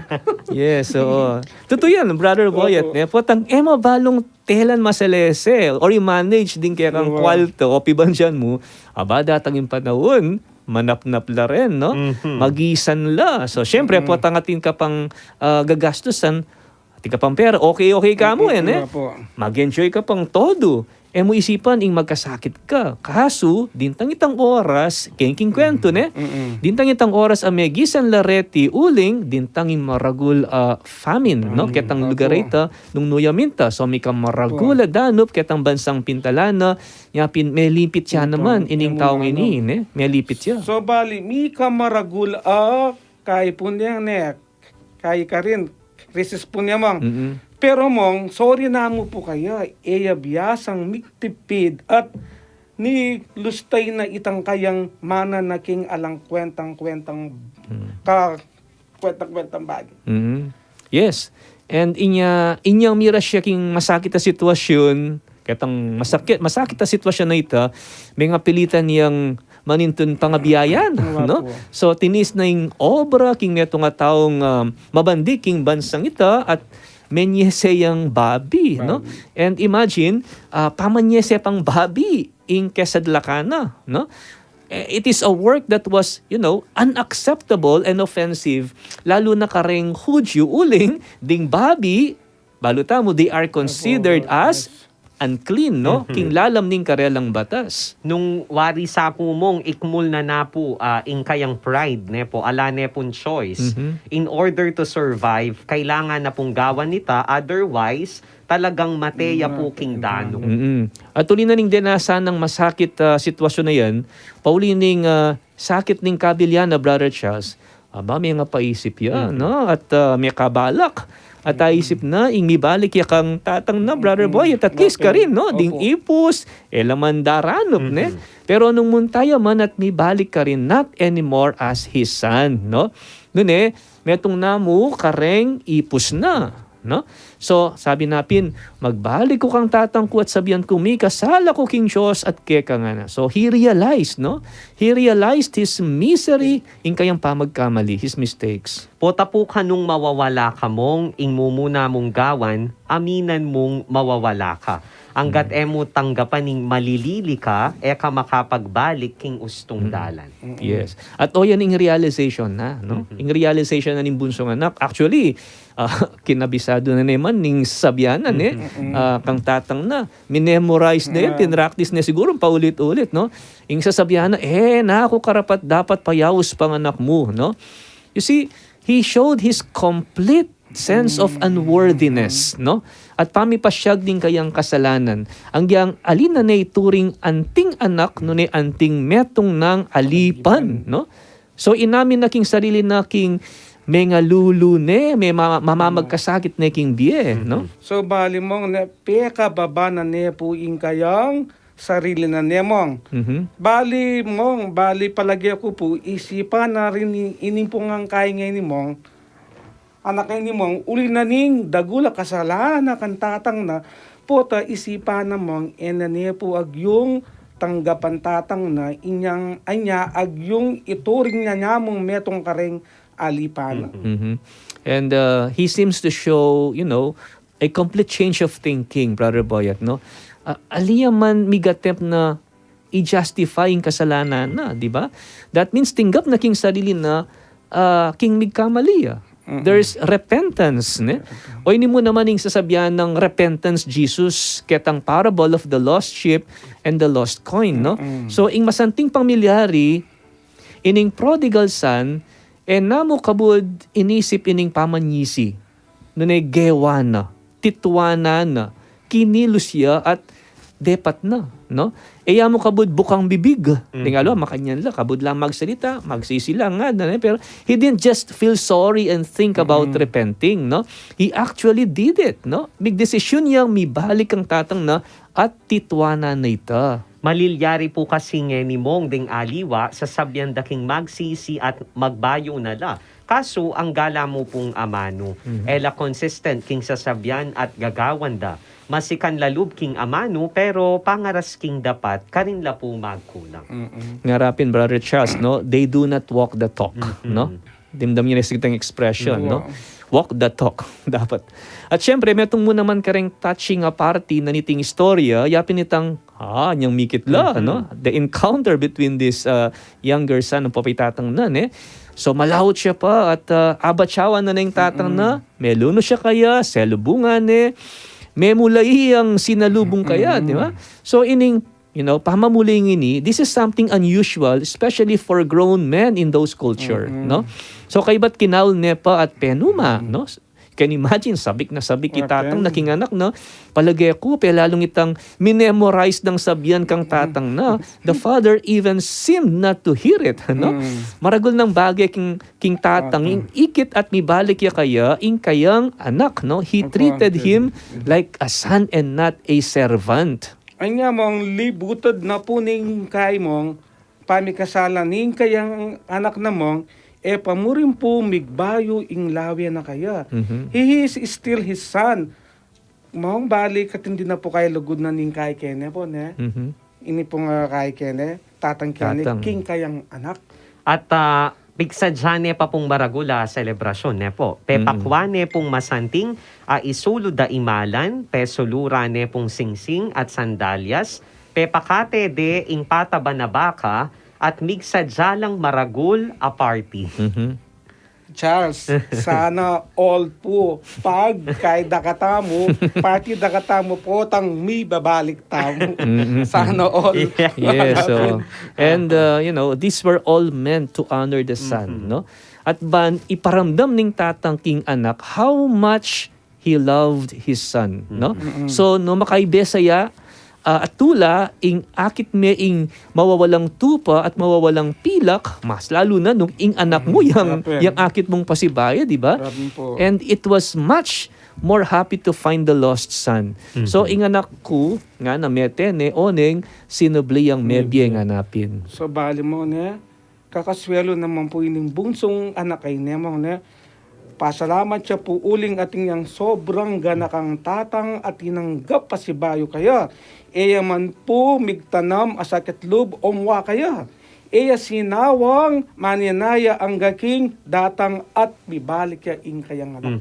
Yes, oo. Tutu yan, Brother Boyet, ne? Potang e mu balung telan masalese or i-manage ding kekang kwalta o pibandian mu, aba, datang ing panaun, manapnap la rin, no? Magisan la. So, siyempre, potang atin ka pang, ah, gagastusan, atin ka pang pera, okay-okay ka mu, eh, ne? Mag-enjoy ka pang todo. E mu isipan ing magkasakit ka. Kasu, dintang itang oras, king, king kwentu, ne? Dintang itang oras a megisan la reti uling, dintang ing maragul a famine, no? Ketang lugar a ita, nung nu ya minta. So, mika maragul a danup, ketang bansang pintalan na, nya pin, melipit ya naman ining taung ini, ne? Melipit ya. So, bali, mika maragul a, kai pun yang ne, kai karin, krisis pun ya mong. Pero mong, sorry namu pu kaya, e ya biasang migtipid at nilustay na itang kayang mana na king alang kwentang-kwentang ka kwentang-kwentang bage. Yes. And inya, inyang mira siya king masakit a sitwasyun, ketang masakit, masakit a sitwasyun a ita, mengapilitan yang manintun pangabiayan, no? So, tinis na ing obra king metung a taung, um, mabandig king bansang ita at menyese yang babi, no? And imagine, ah, pamanyese pang babi ing kesadlakan na, no? Eh, it is a work that was, you know, unacceptable and offensive, lalu na kareng Hudyu uling, ding babi, balu tamu, they are considered as unclean, no? King lalam ning karelang batas. Nung wari sa pu mong ikmul na na pu, ah, ing kayang pride, ne po, ala ne pun choice. In order to survive, kailangan na pung gawan ita, otherwise, talagang mate ya pu king danup. At uli na ning dinasan nang masakit, ah, sitwasyun a yan, pauli ning, ah, sakit ning kabilyan na, Brother Charles, aba, mengapaisip ya, no? At, ah, mekabalak. At aisip na, ing mibalik ya kang tatang na, Brother Boy, at at least karin, no? Ding ipus, e la man daranup, ne? Pero nung munta ya man at mibalik karin, not anymore as his son, no? Nune, metung na mu kareng ipus na, no? So, sabi na pin, "Magbalik ku kang tatang ku at sabian kung mikasala ku king Dios at keka," ngana. So, he realized, no? He realized his misery, ing kayang pamagkamali, his mistakes. Pota pu kanung mawawala ka, Mong, ing mumuna mung gawan, aminan mung mawawala ka. Anggat e mu tanggapan ing malilili ka, e ka makapagbalik king ustung dalan. Yes. At o yan ing realization na, no? Ing realization na ning bunsung anak. Actually, ah, kinabisado na naman ning sabian na, ne? Ah, kang tatang na. Minemorize na yan, tinraktis na siguro paulit-ulit, no? Ing sasabian na, "E na ku karapat-dapat payaus pang anak mu," no? You see, he showed his complete sense of unworthiness, no? At pamipasyag ning kayang kasalanan. Agyang ali na ne ituring anting anak, nune anting metung nang alipan, no? So, inamin na king sarili na king mengalulu ne, me-, ma-, mamamagkasakit ne king bie, no? So, bali, Mong, ne, pekababa na ne pu ing kayang sarili na ne, Mong. Bali, Mong, bali palage ku pu, isipan na rin i-, ini pung angkay ngeni, Mong. Anak ngeni, Mong, uli na ning dagul a kasalanan kang tatang na, pota isipan na, Mong, e na ne pu agyung tanggapan tatang na, inyang, anya, agyung ituring na niya mung metung kareng alipan na. And, uh, he seems to show, you know, a complete change of thinking, Brother Boyet, no? Ah, ali ya man migattempt na i-justify ing kasalanan na, di ba? That means tinggap na king sarili na, ah, king migkamali ya. There's repentance, ne? O ini mu naman ing sasabian nang repentance, Jesus, ketang parable of the lost sheep and the lost coin, no? So, ing masanting pamilyari, ining prodigal son, e na mu kabud inisip ining pamanyisi. Nune gewa na, titwanan na, kinilus ya at depat na, no? E ya mu kabud bukang bibig. Ding alwa, makanyan la, kabud lang magsalita, magsisi la, ngana, ne? Pero he didn't just feel sorry and think about repenting, no? He actually did it, no? Migdesisyon yang mibalik kang tatang na at titwanan na ita. Malilyari pu kasi ngeni, Mong, ding aliwa, sasabian da king magsisi at magbayu na la. Kasu angga la mu pung amanu. E la consistent king sasabian at gagawan da. Masikan la lub king amanu, pero pangaras king dapat, karin la pu magkulang. Ngara pin, Brother Charles, no? They do not walk the talk, no? Dimdam yu na ing expression, no? Walk the talk, dapat. At syempre, metung mu naman kareng touching a parti na niting istorya, yapin itang, ah, nyang mikit la, no? The encounter between this, uh, younger son, ning papaitatang na, ne? So, malaut ya pa at, uh, abatsawan na ning tatang na, melunus ya kaya, selubungan ne, memulai yang sinalubung kaya, di ba? So, ining, you know, pamamuli ngeni, this is something unusual, especially for grown men in those culture, no? So, kaybat kinaul ne pa at penuma, no? Can you imagine, sabik na sabik i tatang na king anak, no? Palage ku, pelalung itang minemorize nang sabian kang tatang na. The father even seemed not to hear it, no? Maragul nang bage king, king tatang, ing ikit at mibalik ya kaya, ing kayang anak, no? He treated him like a son and not a servant. Anya, Mong, libutud na pu ning kay, Mong, pamikasala ning kayang anak na, Mong, e pa mu rin pu migbayu ing lawe na kaya. He is still his son. Mong, bali katindi na pu kaya lugud na ning kay kene pu, ne? Ini pung, ah, kay kene, tatang kene, king kayang anak. At, ah, pigsadya ne pa pung maragul a selebrasyun, ne pu. Pepakwa ne pung masanting a isulud a imalan, pesuluran ne pung singsing at sandalyas, pepakate de ing pataban a baka, at migsadya lang maragul a party. Charles, sana all pu, pag kay dakatamu, party dakatamu, potang mibabalik tamu. Sana all. Yes, so, and, uh, you know, these were all meant to honor the son, no? At ban iparamdam ning tatang king anak how much he loved his son, no? So, no, makaibe saya, ah, at tula, ing akit me ing mawawalang tupa at mawawalang pilak, mas lalu na nung ing anak mu yang, yang akit mung pasibayu, di ba? And it was much more happy to find the lost son. So, ing anak ku, ngana, mete ne, oneng sinubli yang mebie ngana pin. So, bale mo ne, kakasuelu naman pu ining bunsung anak a ini, Among, ne? Pasalamat ya pu uling atin yang sobrang ganakang tatang a tinanggap pasibayu kaya. E ya man pu migtanam a sakit lub o mua kaya. E ya sinawang manenaya angga king datang at mibalik ya ing kayang anak.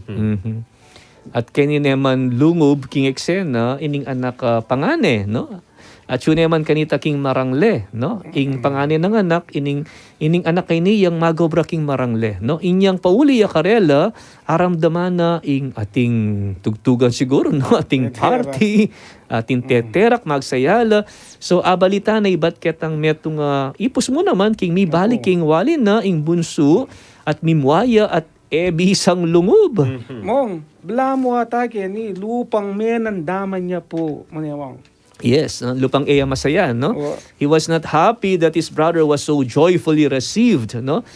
At keni ne man lungub king eksena ining anak, ah, pangane, no? At yu ne man kanita king marangle, no? Ing pangane nang anak, ining, ining anak a ini yang magobra king marangle, no? Inyang pauli ya karela, aramdaman na ing ating tugtugan siguru, no? Ating party, ating teterak, magsaya la. So, abalita na ibat ketang metung, ah, ipus mu naman king mibalik king wali na ing bunsu at mimua ya at e bisang lungub. Mong, balamu ata keni, lupang menandaman ya pu, Among. Yes, ah, lupang e ya masaya, no? He was not happy that his brother was so joyfully received, no?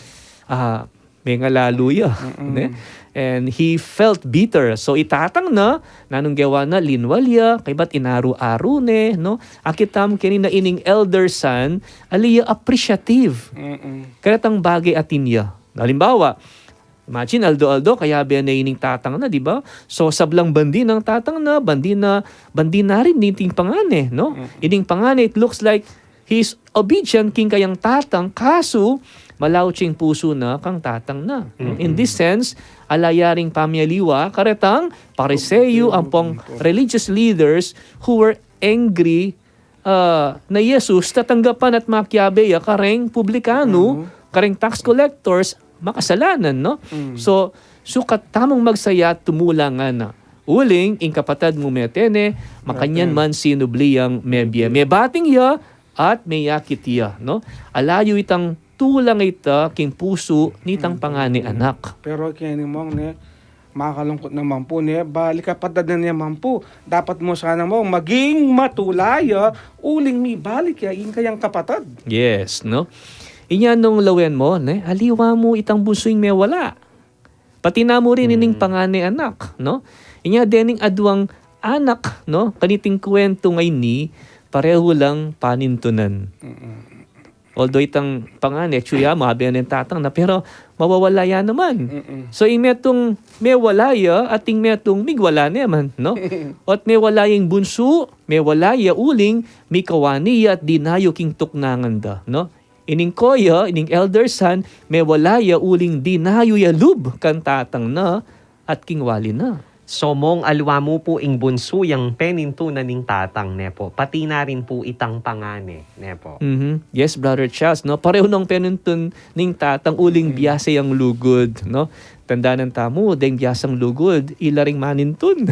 Ah, mengalalu ya, ne? And he felt bitter. So, i tatang na, nanung gewa na, linwal ya, kaybat inaru-aru ne, no? Akit tamu keni na ining elder son, ali ya appreciative. Karetang bage atin ya. Alimbawa, imagine, aldo-aldo, kayabe ne ining tatang na, di ba? So, sablang bandi nang tatang na, bandi na, bandi na rin niting pangane, no? Ining pangane, it looks like he's obedient king kayang tatang, kasu, malaucing pusu na kang tatang na. In this sense, ala ya ring pamialiwa karetang Pariseo ampong religious leaders who were angry, ah, na Jesus tatanggapan at makiabe ya kareng publikanu, kareng tax collectors, makasalanan, no? So, sukat tamung magsaya, tumula ngana. Uling, ing kapatad mu mete ne, makanyan man sinubli yang mebie. Mebating ya, at meyakit ya, no? Ala yu itang tulang ita king pusu nitang pangane anak. Pero keni, Mong, ne, makalungkut naman pu, ne, balik kapatad na naman pu. Dapat mu sana, Mong, maging matula ya, uling mibalik ya ing kayang kapatad. Yes, no? Inya nung lawen mu, ne, aliwa mu itang bunsu ing mewala. Pati na mu rin ining pangane anak, no? Inya dening aduang anak, no? Kaniting kuwentu ngeni, parehu lang panintunan. Although itang pangane, atyu ya, mabiasa ning tatang na, pero mawawala ya naman. So, ing metung mewala ya, at ing metung migwala naman, no? At mewala ya ing bunsu, mewala ya uling mikawani ya at dinayu king tuknangan da, no? Ining koya, ining elder son, mewala ya uling dinayu ya lub kang tatang na at king wali na. So, Mong, aliwa mu pu ing bunsu yang penintunan ning tatang, ne pu? Pati na rin pu itang pangane, ne pu? Mhm. Yes, Brother Charles, no? Parehu nang penintun ning tatang uling biasa yang lugud, no? Tandanan tamu, deng biasang lugud, ila ring manintun.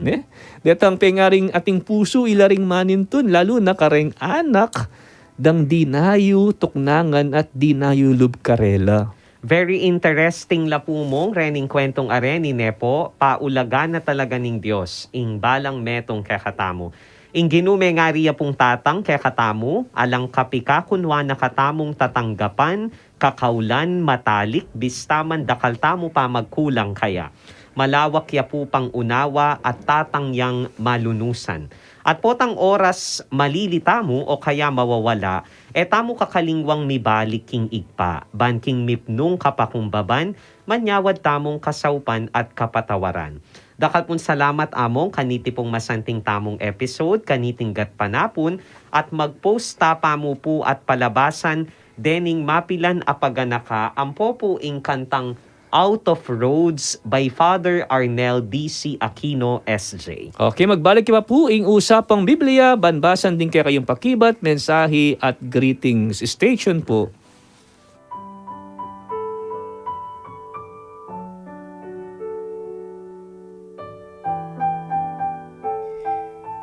Ne? Detang pengaring ating pusu, ila ring manintun, lalu na kareng anak, dang dinayu tuknangan at dinayu lub karela. Very interesting la pu, Mong, rening kwentung areni, ne pu? Paulagan na talaga ning Dios ing balang metung kekatamu. Ing Ginu mengari ya pung tatang kekatamu, alang kapikakunwa na katamung tatanggapan, kakaulan, matalik, bista man dakal tamu pa magkulang kaya. Malawak ya pu pang unawa at tatang yang malunusan. At potang oras malili tamu o kaya mawawala, e tamu kakalingwang mibalik king Ibpa, ban king mipnung kapakumbaban, manyawad tamung kasaupan at kapatawaran. Dakal pung salamat, Among, kaniti pung masanting tamung episode, kaniting gatpanapun, at mag-post ta pa mu pu at palabasan dening mapilan a paganaka, ampo pu ing kantang Out of Roads by Father Arnel D C Aquino, S J. Okay, magbalik ya pa pu ing Usapang Biblia, ban basan ding kekayung pakibat, mensahe at greetings. Stay tuned pu.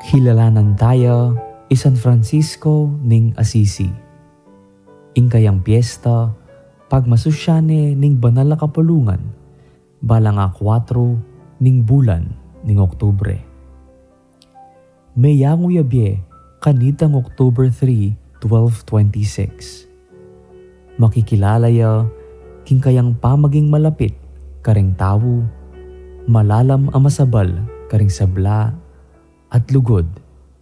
Kilalanan taya i San Francisco ning Assisi. Ing kayang piesta, pagmasusyan ne ning banal a kapulungan, balang a kuwatro ning bulan ning Oktubre. Meyangu ya bie kanitang October three, twelve twenty-six. Makikilala ya king kayang pamaging malapit karing tau, malalam a masabal karing sabla, at lugud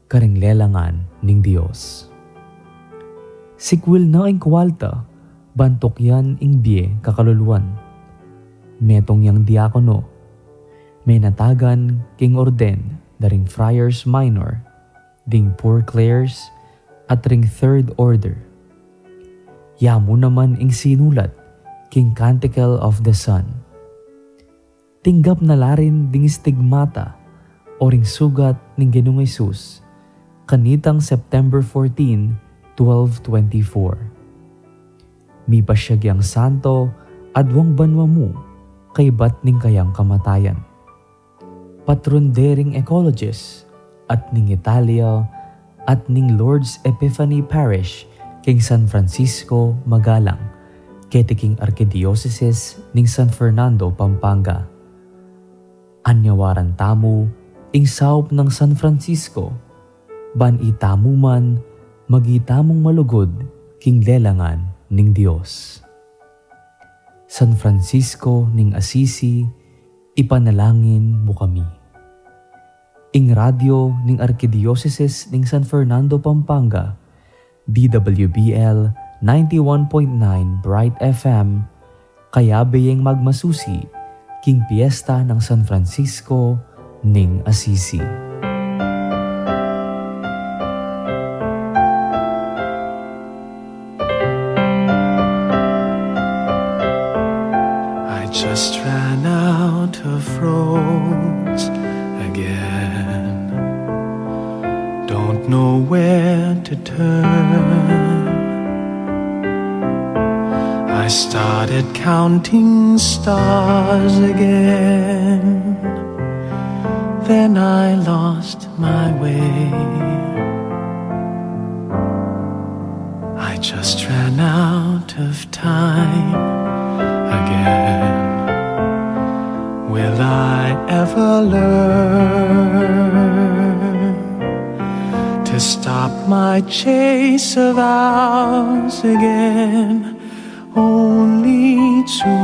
karing lelangan ning Dios. Sikwil na ing kualta ban tukyan ing bie kakaluluan. Metung yang diakono, menatagan king orden da ring Friars Minor, ding Poor Clares, at ring Third Order. Yamu naman ing sinulat king Canticle of the Sun. Tinggap na la rin ding stigmata o ring sugat ning Ginung Jesus kanitang September fourteen, twelve twenty-four. Mipasyag yang santo aduang banua mu kaybat ning kayang kamatayan. Patron de ring ecologist at ning Italia at ning Lourdes Epiphany Parish king San Francisco Magalang, keti king Arkidiosesis ning San Fernando, Pampanga. Anyawaran tamu ing saup nang San Francisco, ban itamu man maging tamung malugud king lelangan ning Dios. San Francisco ning Assisi, ipanalangin mu kami. Ing radyo ning Arkidiosesis ning San Fernando, Pampanga, D W B L ninety-one point nine Bright F M, kayabe yang magmasusi king piesta nang San Francisco ning Assisi. I just ran out of roads again. Don't know where to turn. I started counting stars again. Then I lost my way. I just ran out of time again. Will I ever learn to stop my chase of hours again? Only to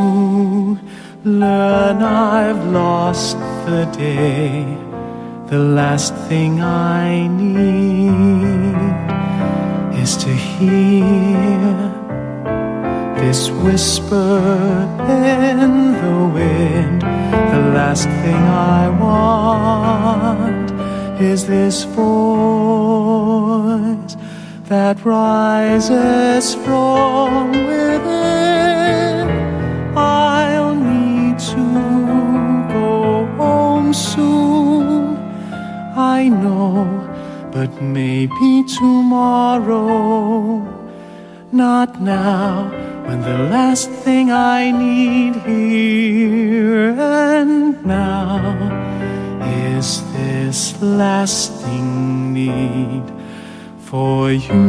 learn I've lost the day. The last thing I need is to hear this whisper in the wind. The last thing I want is this voice that rises from within. I'll need to go home soon, I know, but maybe tomorrow. Not now, when the last thing I need here and now is this lasting need for you.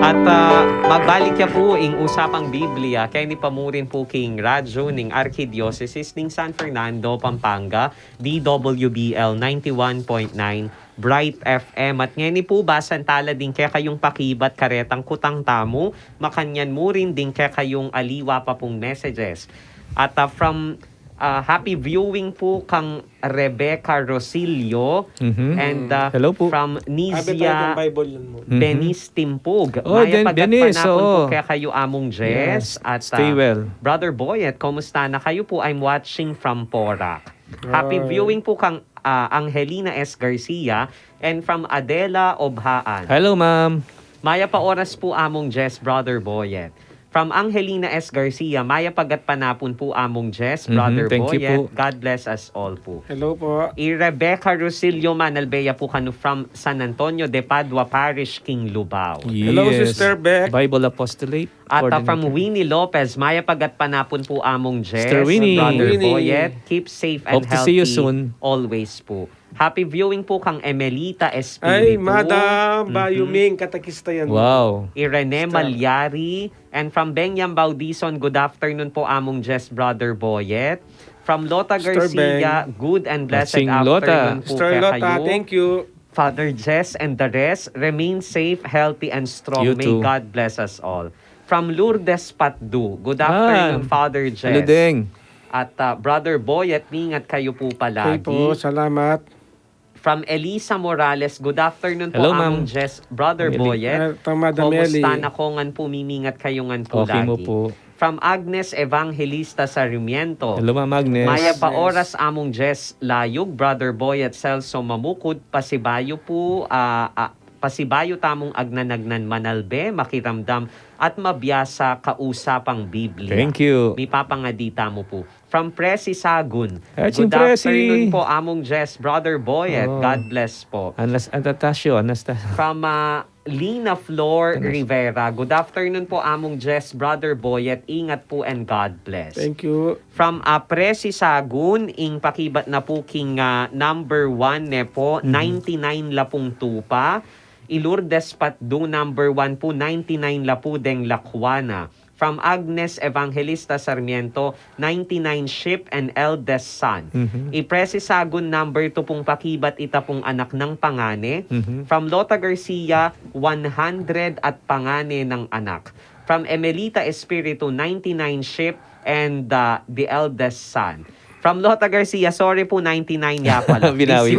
At, ah, magbalik ya pu ing Usapang Biblia, keni pa mu rin pu king radyo ning Arkidiosesis ning San Fernando, Pampanga, D W B L ninety-one point nine Bright F M. At ngeni pu, basan tala ding kekayung pakibat karetang kutang tamu, makanyan mu rin ding kekayung aliwa pa pung messages. At, ah, from, ah, happy viewing pu kang Rebecca Rosillo Mhm. and, ah, Hello pu. from Abi tayo Nizia kang Bible yun mo. Mhm. Benis Timpug. Oh, Mayap a gatpanapun pu kekayu, Among Jess. Yes. At, Stay ah, well. Brother Boyet, kumusta na kayu pu? I'm watching from Porac. Happy Right. viewing pu kang, ah, Angelina S Garcia and from Adela Obhaan. Hello, ma'am. Mayap a oras pu, Among Jess, Brother Boyet. From Angelina S Garcia, mayap a gatpanapun pu, Among Jess, Mhm, Brother thank you Boyet. pu. God bless us all pu. Hello po. I Rebecca Rosillo, manalbe ya pu kanu from San Antonio de Padua Parish, king Lubao. Hello, Yes. Sister Beck. Bible Apostolate At, uh, from Coordinator. Winnie Lopez, mayap a gatpanapun pu, Among Jess, Sister Winnie. Brother Winnie. Boyet, keep safe and Hope to see you healthy soon. always pu. Happy viewing pu kang Emelita Espiritu. Ay, madam, Mhm. Bayuming, katekista yan. Wow. Irene Star. Malyari, and from Bengyang Baudison, good afternoon po, Among Jess, Brother Boyet. From Lota Garcia, good and blessed afternoon po kekayu. Father Jess and the rest, remain safe, healthy, and strong. May God bless us all. From Lourdes Patdu, good afternoon, Father Jess. At ah, Brother Boyet, ingat kayu po palagi. Salamat. From Elisa Morales, good afternoon po, Among Jess, Brother Boyet. Kumusta na ko ngan po, mimingat kayu ngan po lagi. From Agnes Evangelista Sarmiento. Hello, Ma'am Agnes. Mayap a oras, Among Jess Layug, Brother Boyet, Celso Mamukud, pasibayu po, ah, ah, pasibayu tamung agnan-agnan manalbe, makiramdam, at mabiasa kausapang Biblia. Thank you. Mipapangadi tamu po. From Presi Sagun. Good afternoon po, Among Jess, Brother Boyet. God bless po. Anas-, Anastasio, Anastasio. From ah, Lina Flor Rivera. Good afternoon po, Among Jess, Brother Boyet. Ingat po and God bless. Thank you. From ah, Presi Sagun, ing pakibat na po king ah, number one ne po, ninety-nine la pung tupa. I Lourdes Patdu, number one po, ninety-nine la po deng lakwana. From Agnes Evangelista Sarmiento, ninety-nine sheep and eldest son. I Presi Sagun, number two pung pakibat, ita pung anak nang pangane. From Lota Garcia, one hundred at pangane nang anak. From Emelita Espiritu, ninety-nine sheep and ah, the eldest son. From Lota Garcia, sorry po, ninety-nine ya pala. Binawi.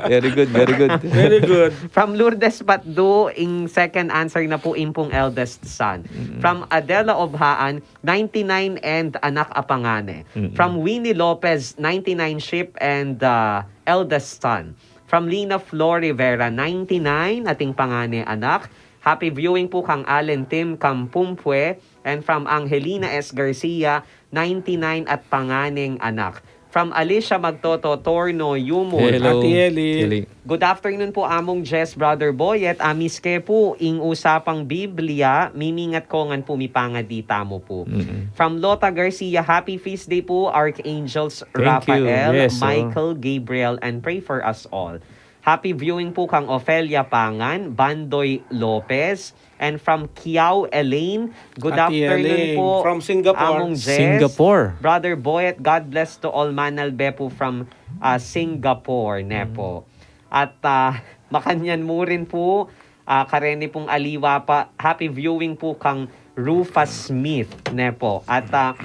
Very good, very good. Very good. From Lourdes Patdu, ing second answer na po, ing pung eldest son. From Adela Obhaan, ninety-nine and anak a pangane. From Winnie Lopez, ninety-nine sheep and ah, eldest son. From Lina Flor Rivera, ninety-nine ating pangane anak. Happy viewing po kang Allen Tim Campumpue. And from Angelina S Garcia, ninety-nine at panganeng anak. From Alicia Magtoto Torno Yumul. Hello. Ate Eli. Good afternoon po, Among Jess, Brother Boyet. Amis ke po, ing usapang Biblia, mimingat ko ngan po, mipangadi tamu po. From Lota Garcia, happy feast day po, Archangels Raphael, Michael, Gabriel, and pray for us all. Happy viewing po kang Ofelia Pangan, Bandoy Lopez, and from Kiao Elaine. Good afternoon po, Among Jess, Brother Boyet. God bless to all, manalbe po from ah, Singapore ne po. At ah, makanyan mu rin po, ah, kareni pung aliwa pa, happy viewing po kang Rufus Smith ne po. At ah,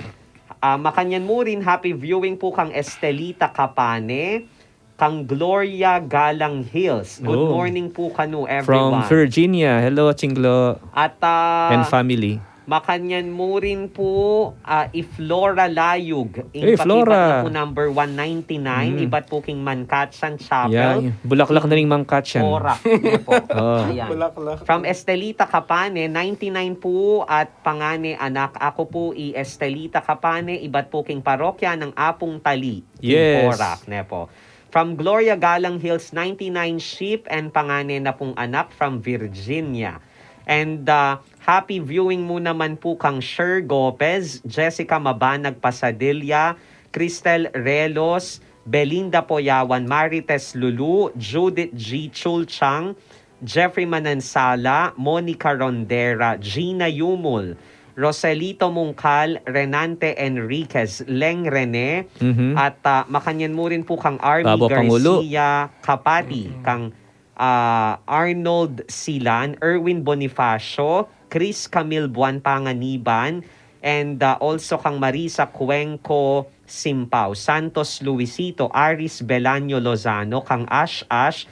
ah, makanyan mu rin, happy viewing po kang Estelita Capane, kang Gloria Galang Hills. Good morning po kanu, everyone. From Virginia. Hello, Chinglo. At ah, and family. Makanyan mu rin po, ah, i Flora Layug. Ing pakibat na po, number one ninety-nine, ibat po king Mankatsan Chapel. Bulaklak na ning Mankatsan. Porac ne po. Ayan. From Estelita Capane, ninety-nine po at pangane anak. Ako po i Estelita Capane, ibat po king parokya nang Apung Tali. Yes. Porac ne po. From Gloria Galang Hills, ninety-nine sheep and pangane na pung anak from Virginia. And ah, happy viewing mu naman po kang Sher Gopez, Jessica Mabanag Pasadilla, Cristel Relos, Belinda Poyawan, Marites Lulu, Judith G Chulchang, Jeffrey Manansala, Monica Rondera, Gina Yumul, Roselito Mungkal, Renante Enriquez, Leng Rene, at ah, makanyan mu rin po kang Army Garcia Kapati, kang ah, Arnold Silan, Erwin Bonifacio, Chris Camille Buan Panganiban, and ah, also kang Marisa Cuenco Simpao, Santos Luisito, Aris Belaño Lozano, kang Ash Ash,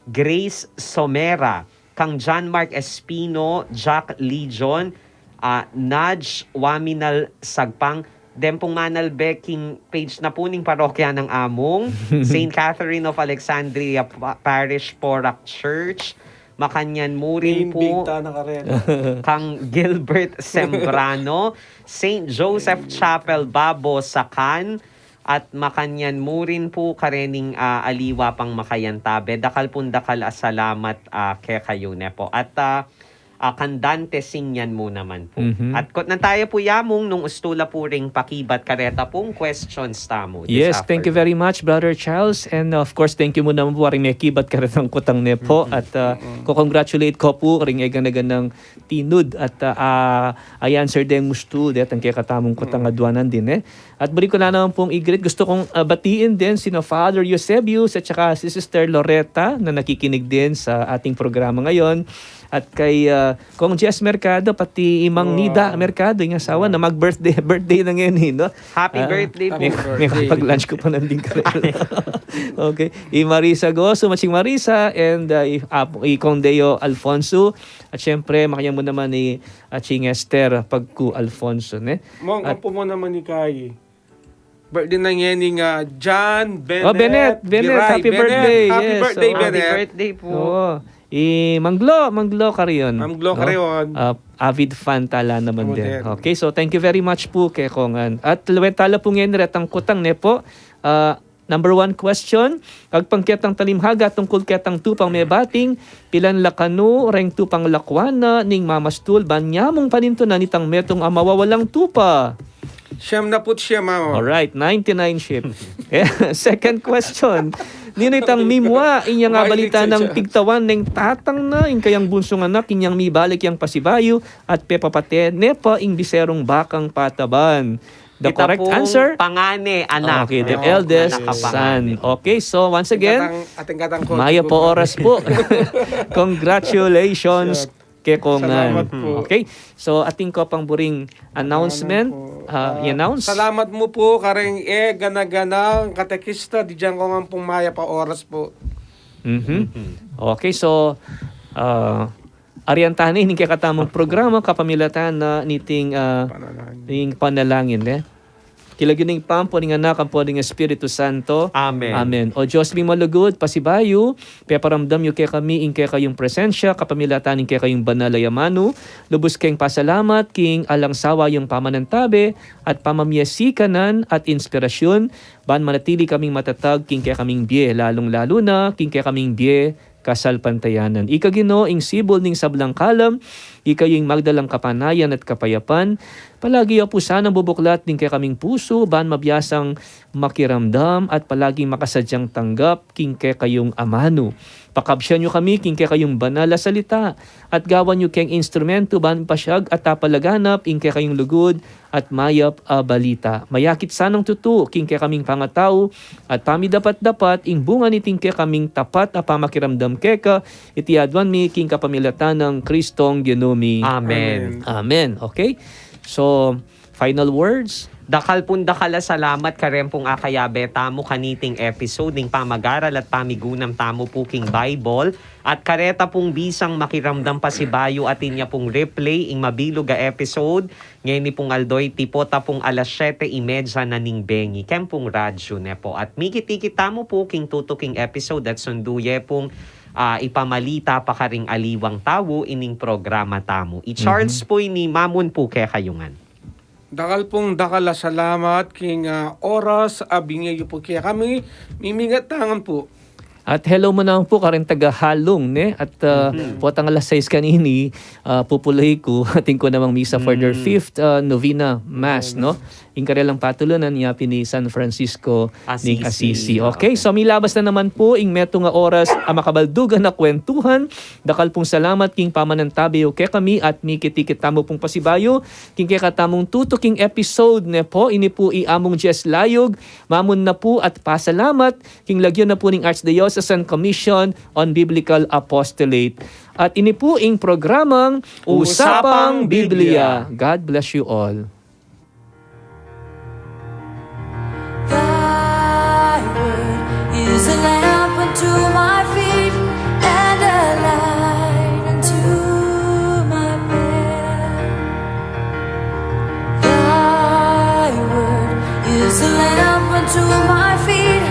Grace Somera, kang John Mark Espino, Jack Legion, ah, Naj Waminal Sagpang, deng pung manalbe king page na po ning parokya nang Among, Saint Catherine of Alexandria Pa-, Parish, Porac Church, makanyan mu rin po kang Gilbert Sembrano, Saint Joseph Chapel, Babo, Sakan, at makanyan mu rin po karening ah, aliwa pang makayantabe. Dakal pung dakal a salamat ah, kekayu ne po. At ah, ah, kandante singyan mu naman pu. Mhm. At kutnan taya pu ya mung nung ustu la pu ring pakibat kareta pung questions tamu this afternoon. Yes, thank you very much, Brother Charles. And of course, thank you mu naman pu karing mekibat karetang kutang ne pu. Mm-mm. At, ah, Mm-mm. ko-congratulate ku pu karing egana-ganang tinud at, ah, ah, i-answer deng ustu detang kekatamung kutang Mm-mm. aduanan din, eh. At buri ku la naman pung i-greet, gusto kung, ah, batiin din sina Father Eusebius at saka si Sister Loretta na nakikinig din sa ating programa ngayon. At kay, ah, Kong Jess Mercado, pati i Mang Wow. Nida Mercado, ing asawa na, mag-birthday, birthday na ngeni, no? Happy Ah, birthday po. Happy birthday. Makapag-lunch ku pa nandin karela. Okay. I Marisa Goso, Maching Marisa, and, ah, i, ah, i Kong Deo Alfonso, at syempre, makanyan mu naman i Aching Esther Pagku Alfonso, ne? Mong, At ampo mu naman i Kai. Birthday na ngeni, ah, John Bennett Oh, Bennett, Bennett, Giray. Happy Bennett, birthday. Happy Yes, birthday, oo. Happy Bennett. Birthday po. Oo. I Mang Glo, Mang Glo Carion, Mang Glo no? Carion. Ah, avid fan tala naman Ako din. din. Okay, so thank you very much po kekong. At luwet tala po ngeni retang kutang ne po. Ah, number one question, agpang ketang talimhaga tungkul ketang tupang mebating, pilan la kanu reng tupang lakwan na ning mamastul ban nyamung panintunan itang metung a mawawalang tupa? Siyam na put siyam, Mama. Alright, ninety-nine sheep. Eh, second question, ninu itang mimua inyang Mahilig abalita sa nang siya. Tigtawan neng tatang na ing kayang bunsung anak inyang mibalik yang pasibayu at pepapate ne pa ing biserung bakang pataban? The Ita correct pong answer? Pangane, anak. Okay, the Oo, eldest anak ka son. Pangane. Okay, so once again, Ating katang, ating katang maya po oras po. Congratulations, Sure. Kekongan. Salamat po. Okay, so ating ko pang buring announcement, Salamat po. ah, Ah, i-announce. Salamat mu po kareng e gana-ganang katekista, di dyan ko nga pong maya pa oras po. Mhm. Mhm. Okay, so, ah, arian tana ining kekatamung programa, kapamilatan na niting, ah, Panalangin. Ning panalangin, eh. King lagyu ning Ibpa, ampo ning Anak, ampo ning Espiritu Santo. Amen. Amen. O Dios ming malugud, pasibayu, peparamdam yu kekami ing kekayung presensya, kapamilatan ning kekayung banal a amanu, lubus keng pasalamat, king alang sawa yung pamanantabe, at pamamie sikanan, at inspirasyun, ban manatili kaming matatag, king kekaming bie, lalung-lalu na, king kekaming bie, kasalpantayanan. Ika Ginu, ing sibul ning sablang kalam, ika yu ing magdalang kapanayan at kapayapan. Palagi yu pu sanang bubuklat ning kekaming pusu, ban mabiasang makiramdam at palaging makasadyang tanggap king kekayung amanu. Pakabsian yu kami king kekayung banal a salita, at gawan yu keng instrumentu ban pasyag at apalaganap ing kekayung lugud, at mayap a balita. Mayakit sanang tutu king kekaming pangatau, at pamidapat-dapat ing bunga niting kekaming tapat a pamakiramdam keka, iti aduan mi king kapamilatan nang Kristong Ginu mi. Amen. Amen. Amen. Okay? So, final words? Dakal pung dakal a salamat kareng pung akayabe tamu kaniting episode ning pamagaral at pamigunam tamu pu king Bible. At kareta pung bisang makiramdam pasibayu, atin ya pung replay ing mabilug a episode. Ngeni pung aldo iti po ta pung alas siyete y medya na ning bengi. Ken pung radyu ne po. At mikit-ikit tamu pu king tutuking episode at sundu ye pung, ah, ipamalita pa karing aliwang tau ining programa tamu. I Charles Mhm. pu ini, mamun pu kekayu ngan. Dakal pung dakal a salamat king, ah, oras a binye yu pu kekami. Mimingat tangan pu. At hello mu naman pu karing taga Halung, ne? At, ah, Mhm. potang alas sais kanini, ah, pupulay ku, atin ku namang misa for their Mm. fifth, ah, novena mass, Novena. no? Ing karelang patulunan, nya pin i San Francisco ning Assisi. Assisi. Okay, Okay. so milabas na naman pu ing metung a oras a makabaldugan a kwentuhan. Dakal pung salamat king pamanantabe yu kekami at mikit-ikit tamu pung pasibayu king kekatamung tutuking episode ne pu. Ini pu i Among Jess Layug, mamun na pu at pasalamat king lagyu na pu ning Archdiocesan Commission on Biblical Apostolate. At ini pu ing programang Usapang Usapang Biblia. Biblia. God bless you all. Thy word is a lamp unto my feet and a light unto my path. Thy word is a lamp unto my feet